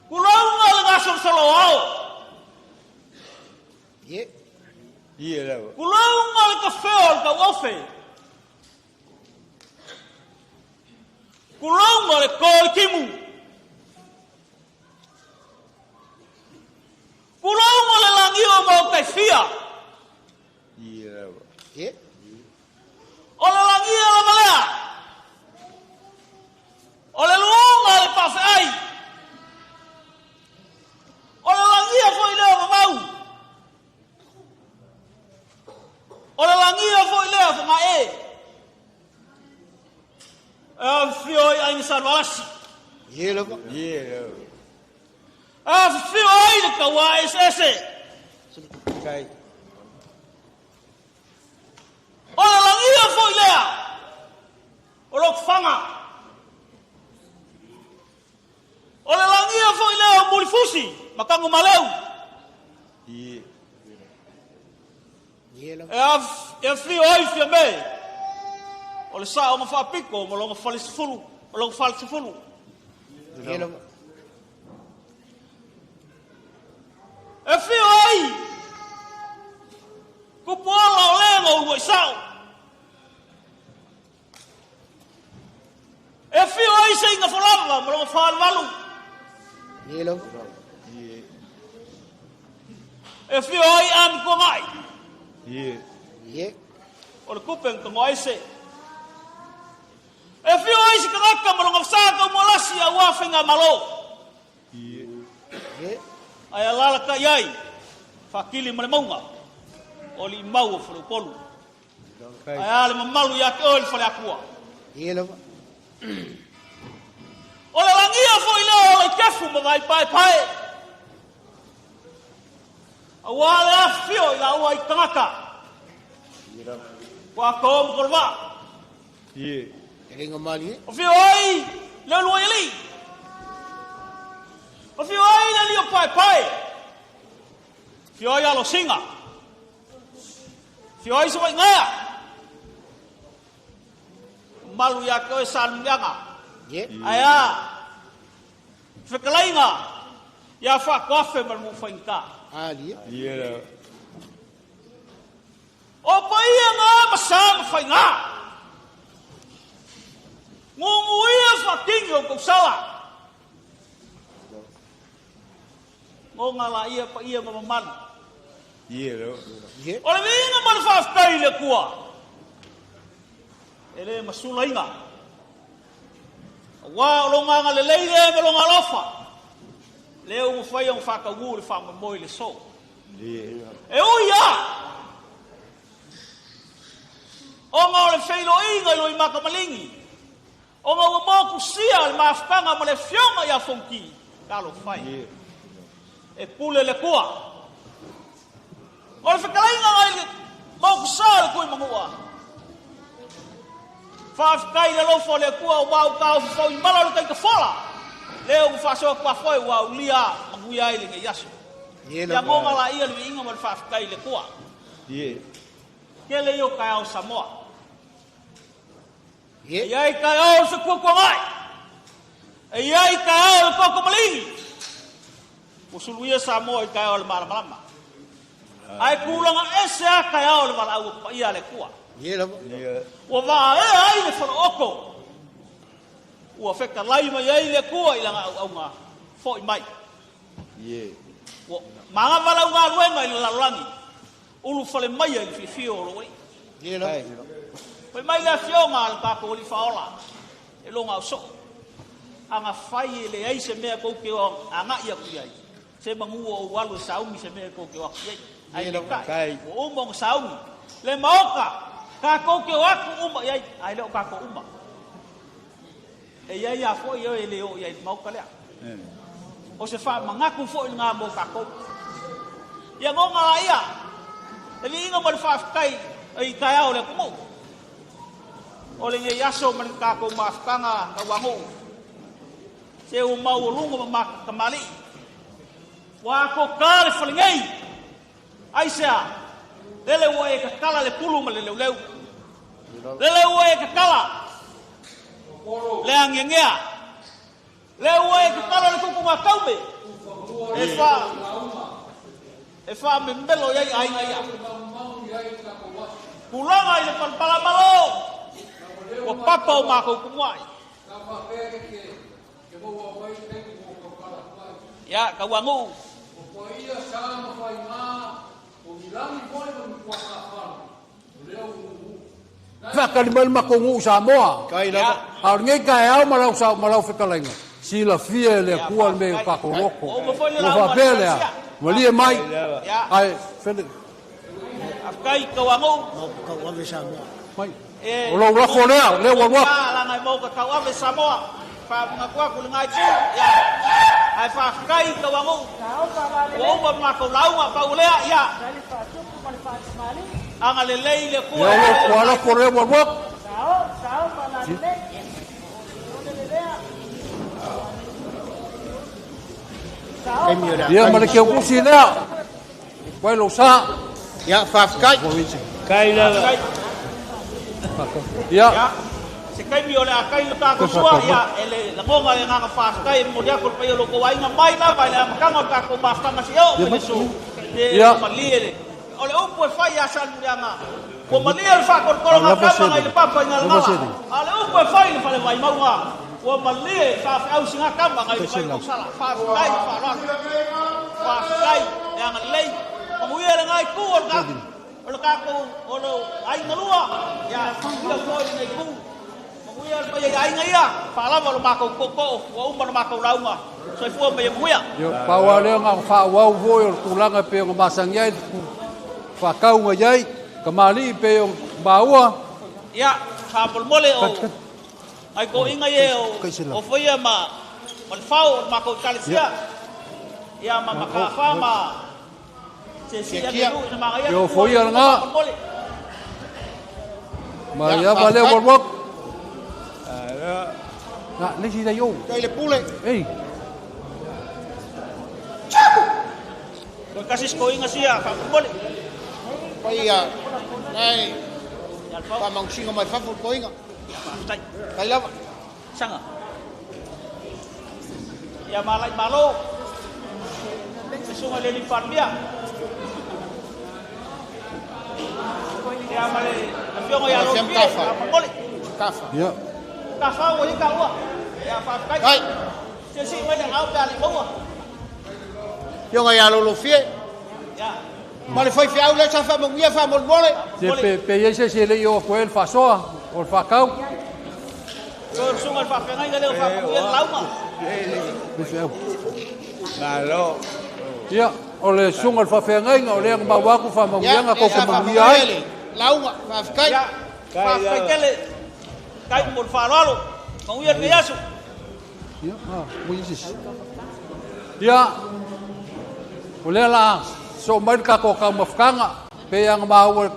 Tulonga le gasolosolo o ao! Ie. Ie lava. Tulonga le kafea o le tauofe! Tulonga le ko i timu! Tulonga le lagi o maota e fia! Ie lava. Ie. O le lagia lava lea. O le luoga le paafeai. O le lagia foi lea o mamau. O le lagia foi lea o fagae. E afifio ai aiga Salualasi. Ie lava. Ie lava. E afifio ai le tauā eseese. Kai. O le lagia foi lea o Lotofaga. O le lagia foi lea o Mulifusi ma Tagomaleu. Ie. Ie lava. E afio ai Fiame o le sao ma faapito ma lona fale sefulu, ma lona fale sefulu. Ie lava. E afio ai Tupuola o le o ua i sao. E afio ai se inga folava ma lona falevalu. Ie lava. Ie. E afio ai Ami Kuangai. Ie. Ie. O le kupe nga tangoa ese. E afio ai se tagata ma lona sa tau moalasi aua faiga malo. Ie. Ie. Ae alalatai ai faakili ma le mauga o Liimau o Faleupolu. Kai. Ae a le mamalu ia te oe le Faleatua. Ie lava. O le lagia foi lea o Laitefu ma Vaipaepae. Aua le afifio i laua i tagata. Ie lava. Ua atoa ma Kolovaa. Ie. Fetalaiga malie. O fio ai le ulua i alii. nei o paepae, afio ai Alosina, afio ai Savaigaea, mamalu ia te oe Salemuliaga, ae a fetalaiga ia Faatoafe ma le Nuufaigata. O paia na ma sa ma faiga. Guguia faatini o tou sala. Goga laia paia ma mamalu. O le viiga ma le faafetai i le Atua e le masulaina. Aua o lona agalelei lea ma lona alofa, lea ua mafai ona faataunuu le faamoemoe i le aso. E ui lava ona o le feiloaiga i Loimatamaligi, ona ua motusia le mafutaga ma le Afioga ia Fonoti, talofa e, e pule le Atua. O le fetalaiga nai le motusa o le Tuimanua, faafetai i le alofa o le Atua ua ou taofi fau i mala o le taitafola, lea ua faasoa tuafoe ua aulia manuia ai lenei aso. Ia goga laia le viiga ma le faafetai i le Atua. Tele ia o taeao Samoa. E i ai taeao o le fetuatuanai. E i ai taeao o le toto maligi. Ua suluia Samoa i taeao o le malamalama. Ae tulaga ese lava taeao o le valaau paia a le Atua. Ua vaea ai le falaoto. Ua fetalai mai ai le Atua i lana auauna foi mai. Ua manava lau galuega i le lalolagi, ulufale maia i le fiafia o lou Alii. Fai mai le Afioga a le tatou Alii Faaola e lona ausoo, Ana fai e leai se mea tou te agai atu i ai, se manu ua ou alu e sauni se mea tou te o atu i ai. Ae peitai, ua uma ona sauni le Maota, tatou te o atu uma i ai, ae le o tatou uma. E i ai lava foi oe e le oo i ai i le Maota lea. O se faamanatu foi lena mo tatou. Ia goga laia le viiga ma le faafetai i taeao o le atunuu. O lenei aso ma le tatou mafutaga tauanuu, se ua maualuga ma matamalii. Ua atoa le fale nei. Aisea? Lele ua e tatala le pulu ma le leuleu. Lele ua e tatala le agiagea. Lea ua e tatala le tutugataume e fa e faamemelo i ai aiga ia. Tulaga i le palapalamalo ua papa o matou tumuai. Ia, Tauanuu. Faatali mai le matou nuu Samoa. A o lenei taeao ma lau ma lau fetalaiga, silafia e le Atua le mea i o tatou loto. Ua faapea lea, malie mai, ae fele. Mai. O lou lafo lea, lea ua alu atu. Agalelei le Atua i le Ua lafo lea ua alu atu. Ia ma le keukusi lea. Mai lou sa. Ia, faafetai. Kai lava. Ia. Se taimi o le a kai le tatou sua, ia, e le lagoga le agaga faafetai e momoli atu i le paia o lo outou aiga mai lava i le amataga o le tatou mafutaga seia oo mai le aso. Te malie le O le upu e fai ia Salemuliaga, ua malie le faatolotologa tama nai le papa i Galagala, a o le upu e fai i le fale Vaimauga, ua malie le faafeau siga tama nai le Vaiotausala. Faafetai le faaaloalo. Faafetai le agalelei. Manuia lena itu o le o le tatou o le aiga lua, ia manuia foi lenei itu. Manuia le paia i aiga ia, faalava lo matou tootoo, ua uma la matou lauga. Soifua ma ia manuia. Ia, pau lava lea na ona faaauau foi o le tulaga e pei ona masani ai le faatauga i ai, tamalii pei ona maua. Ia, faamolemole o nai toeaiina ia o Ofoia ma le Fao o le matou Ekalesia, ia ma Mataafa ma se isi atunuu ina manaia Ia, Ofoia lena. Faamolemole. Ma ia ava lea ua alu atu. Na, le isi lea i o. Tai le pule. Ei. Toe tasi si toeaina sia faamolemole. Paia nai faamagosiga mai fafo le toeaina. Faafetai. Tai lava. Saga. Ia malai malo. Le susuga i le alii Palemia. Ia ma le afioga ia Lofie faamolemole. Tafa. Ia. Tafa ua i ai taua. Ia faafetai. Tai. Se sii mai le aao pe a le i maua. Afioga ia Lolofie. Ia. Ma le faifeau lea sa faamanuia faamolemole. Se pe pe i ai se isi e le i oo atu ai le faasoa o le faatau. Toe o le susuga i le faafeagaiga lea ua faamanuia le lauga. Faifeau. Malo. Ia, o le susuga i le faafeagaiga o lea na maua atu Ia, faamanuiaga lea tou sa te manuia faamanuia ai. le lauga. Faafetai. Ia, faafetai tele. Tai mo le faaaloalo. Manuia lenei aso. Ia, a, ua i ai se isi. Ia, o lea la soo mai le tatou taumafataga, pei lava ona maua i le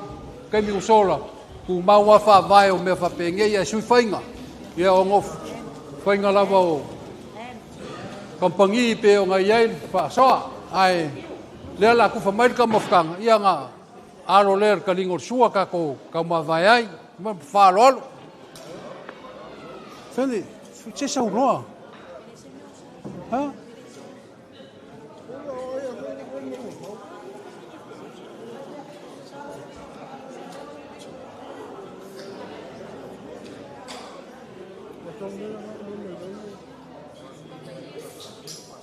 taimi ua sola, tumau lava faavae o mea faapenei ae sui faiga. Ia ona o faiga lava o kamupani pei ona i ai le faasoa, ae lea la tufa mai le taumafataga, ia ona alo lea i le taliga o le sua tatou taumavae ai. Ma le faaaloalo. Feli, se saunoa. Ha?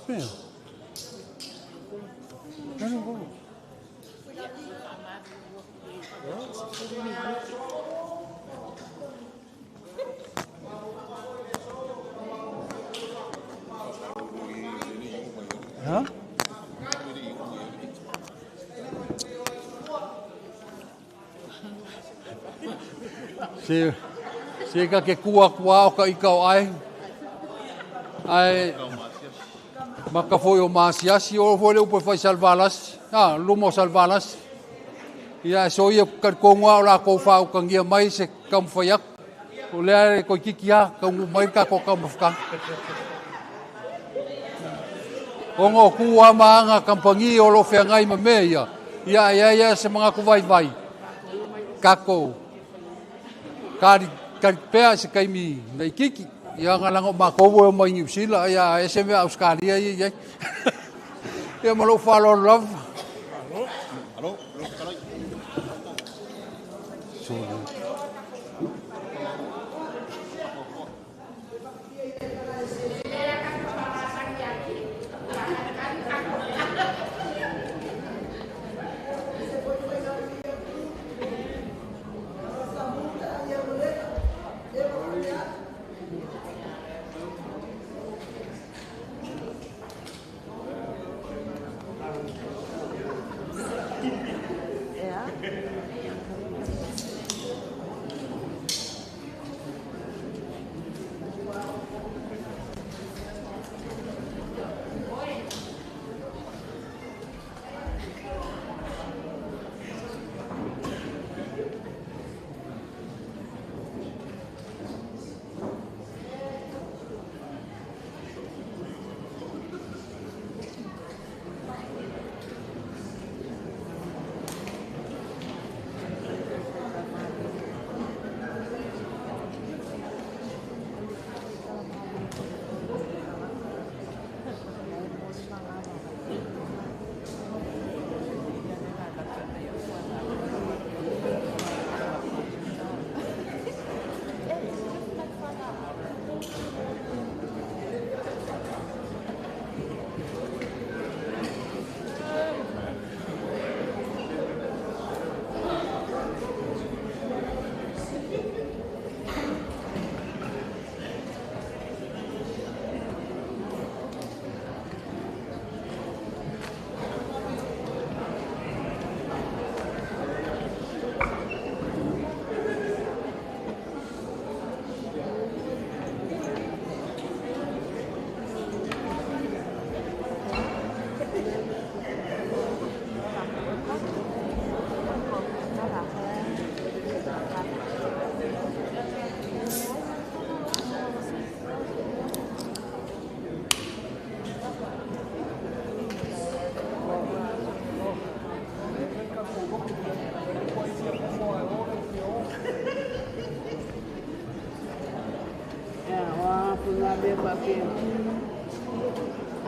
Pea. Ha? Se se ka ke kua kua o ka ika o ai. Ae maka foi o maasiasi o foi le upu e fai Salvalasi. Ah, luma o Salvalasi. Ia so ia kalikonu lava o lakou faautagia mai se taumafai atu. O lea e toeitiiti lava taunuu mai le tatou taumafataga. Ona o tu lava ma aga kamupani o lo o feagai ma mea ia, ia ae i ai lava se manatu vaivai, tatou tali tali pea i se taimi laitiiti. Ia leaga o matou ua omai i Niu Sila, ia ese mea Ausetalia ia e i ai. Ia ma lou faaaloalo lava.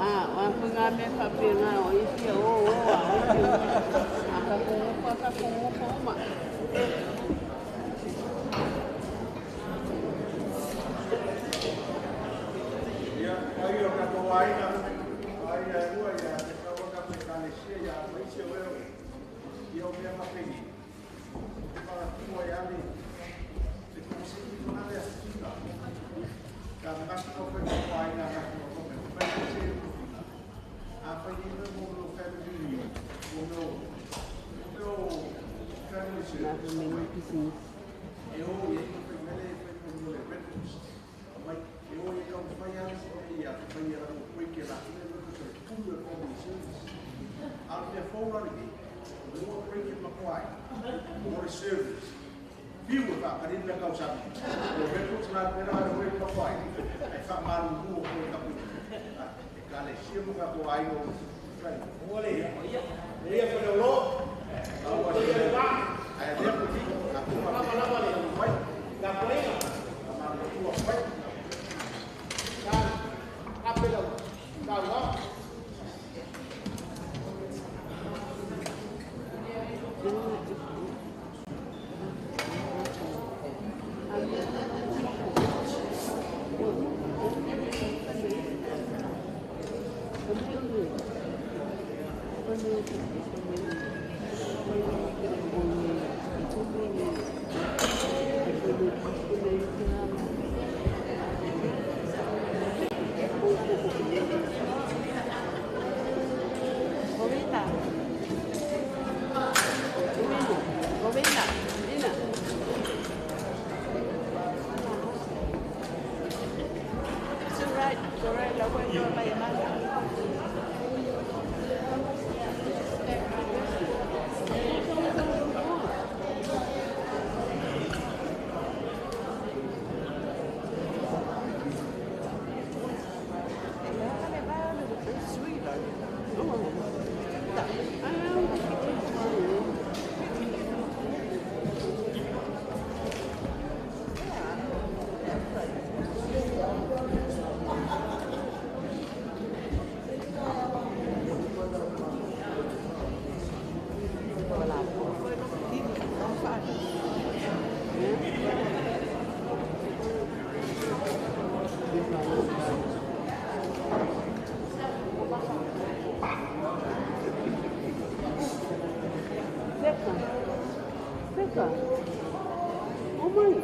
Ah, o a fui ngā mea whapea o i fia o o a o fia. A ka kongopa, ka kongopa oma. Ia, ai o ka tō aina, ai a ua ia te kaua ka pe kalesia ia mai se o eo, ia o mea mapeni. Te whakatū ai ale, te konseki whangale a tina. Ka ngasi o whai mo aina ngasi o kome, whai mo se o tina. A whai ni me mo meo family union, mo meo, mo meo family Nā service. me ni pisinisi. E o i e whai mele e whai mo meo le rentals. Mai, e o i kau whai ale se mea ia te whai e rango koe ke la kune rentals e pulu e family service. A le mea fōrari ni, o le break e makoai, o le service. Fiu e whakarini na kau sami. O rentals la pera a le makoai, e whamaru mua koe kapu. E ka le sia mo ka ko ai o whai. Ua le ia. Ia whai o lo. Au a sia. Ai a lea kuti, a kuma Lava lava le. whai, Ka painga. a maru tua whai. Ka ka pe lau. Ka ua. Govina. Govina. Ina. It's all right. It's all right. La voy a llamar. Peka. Peka. O mai.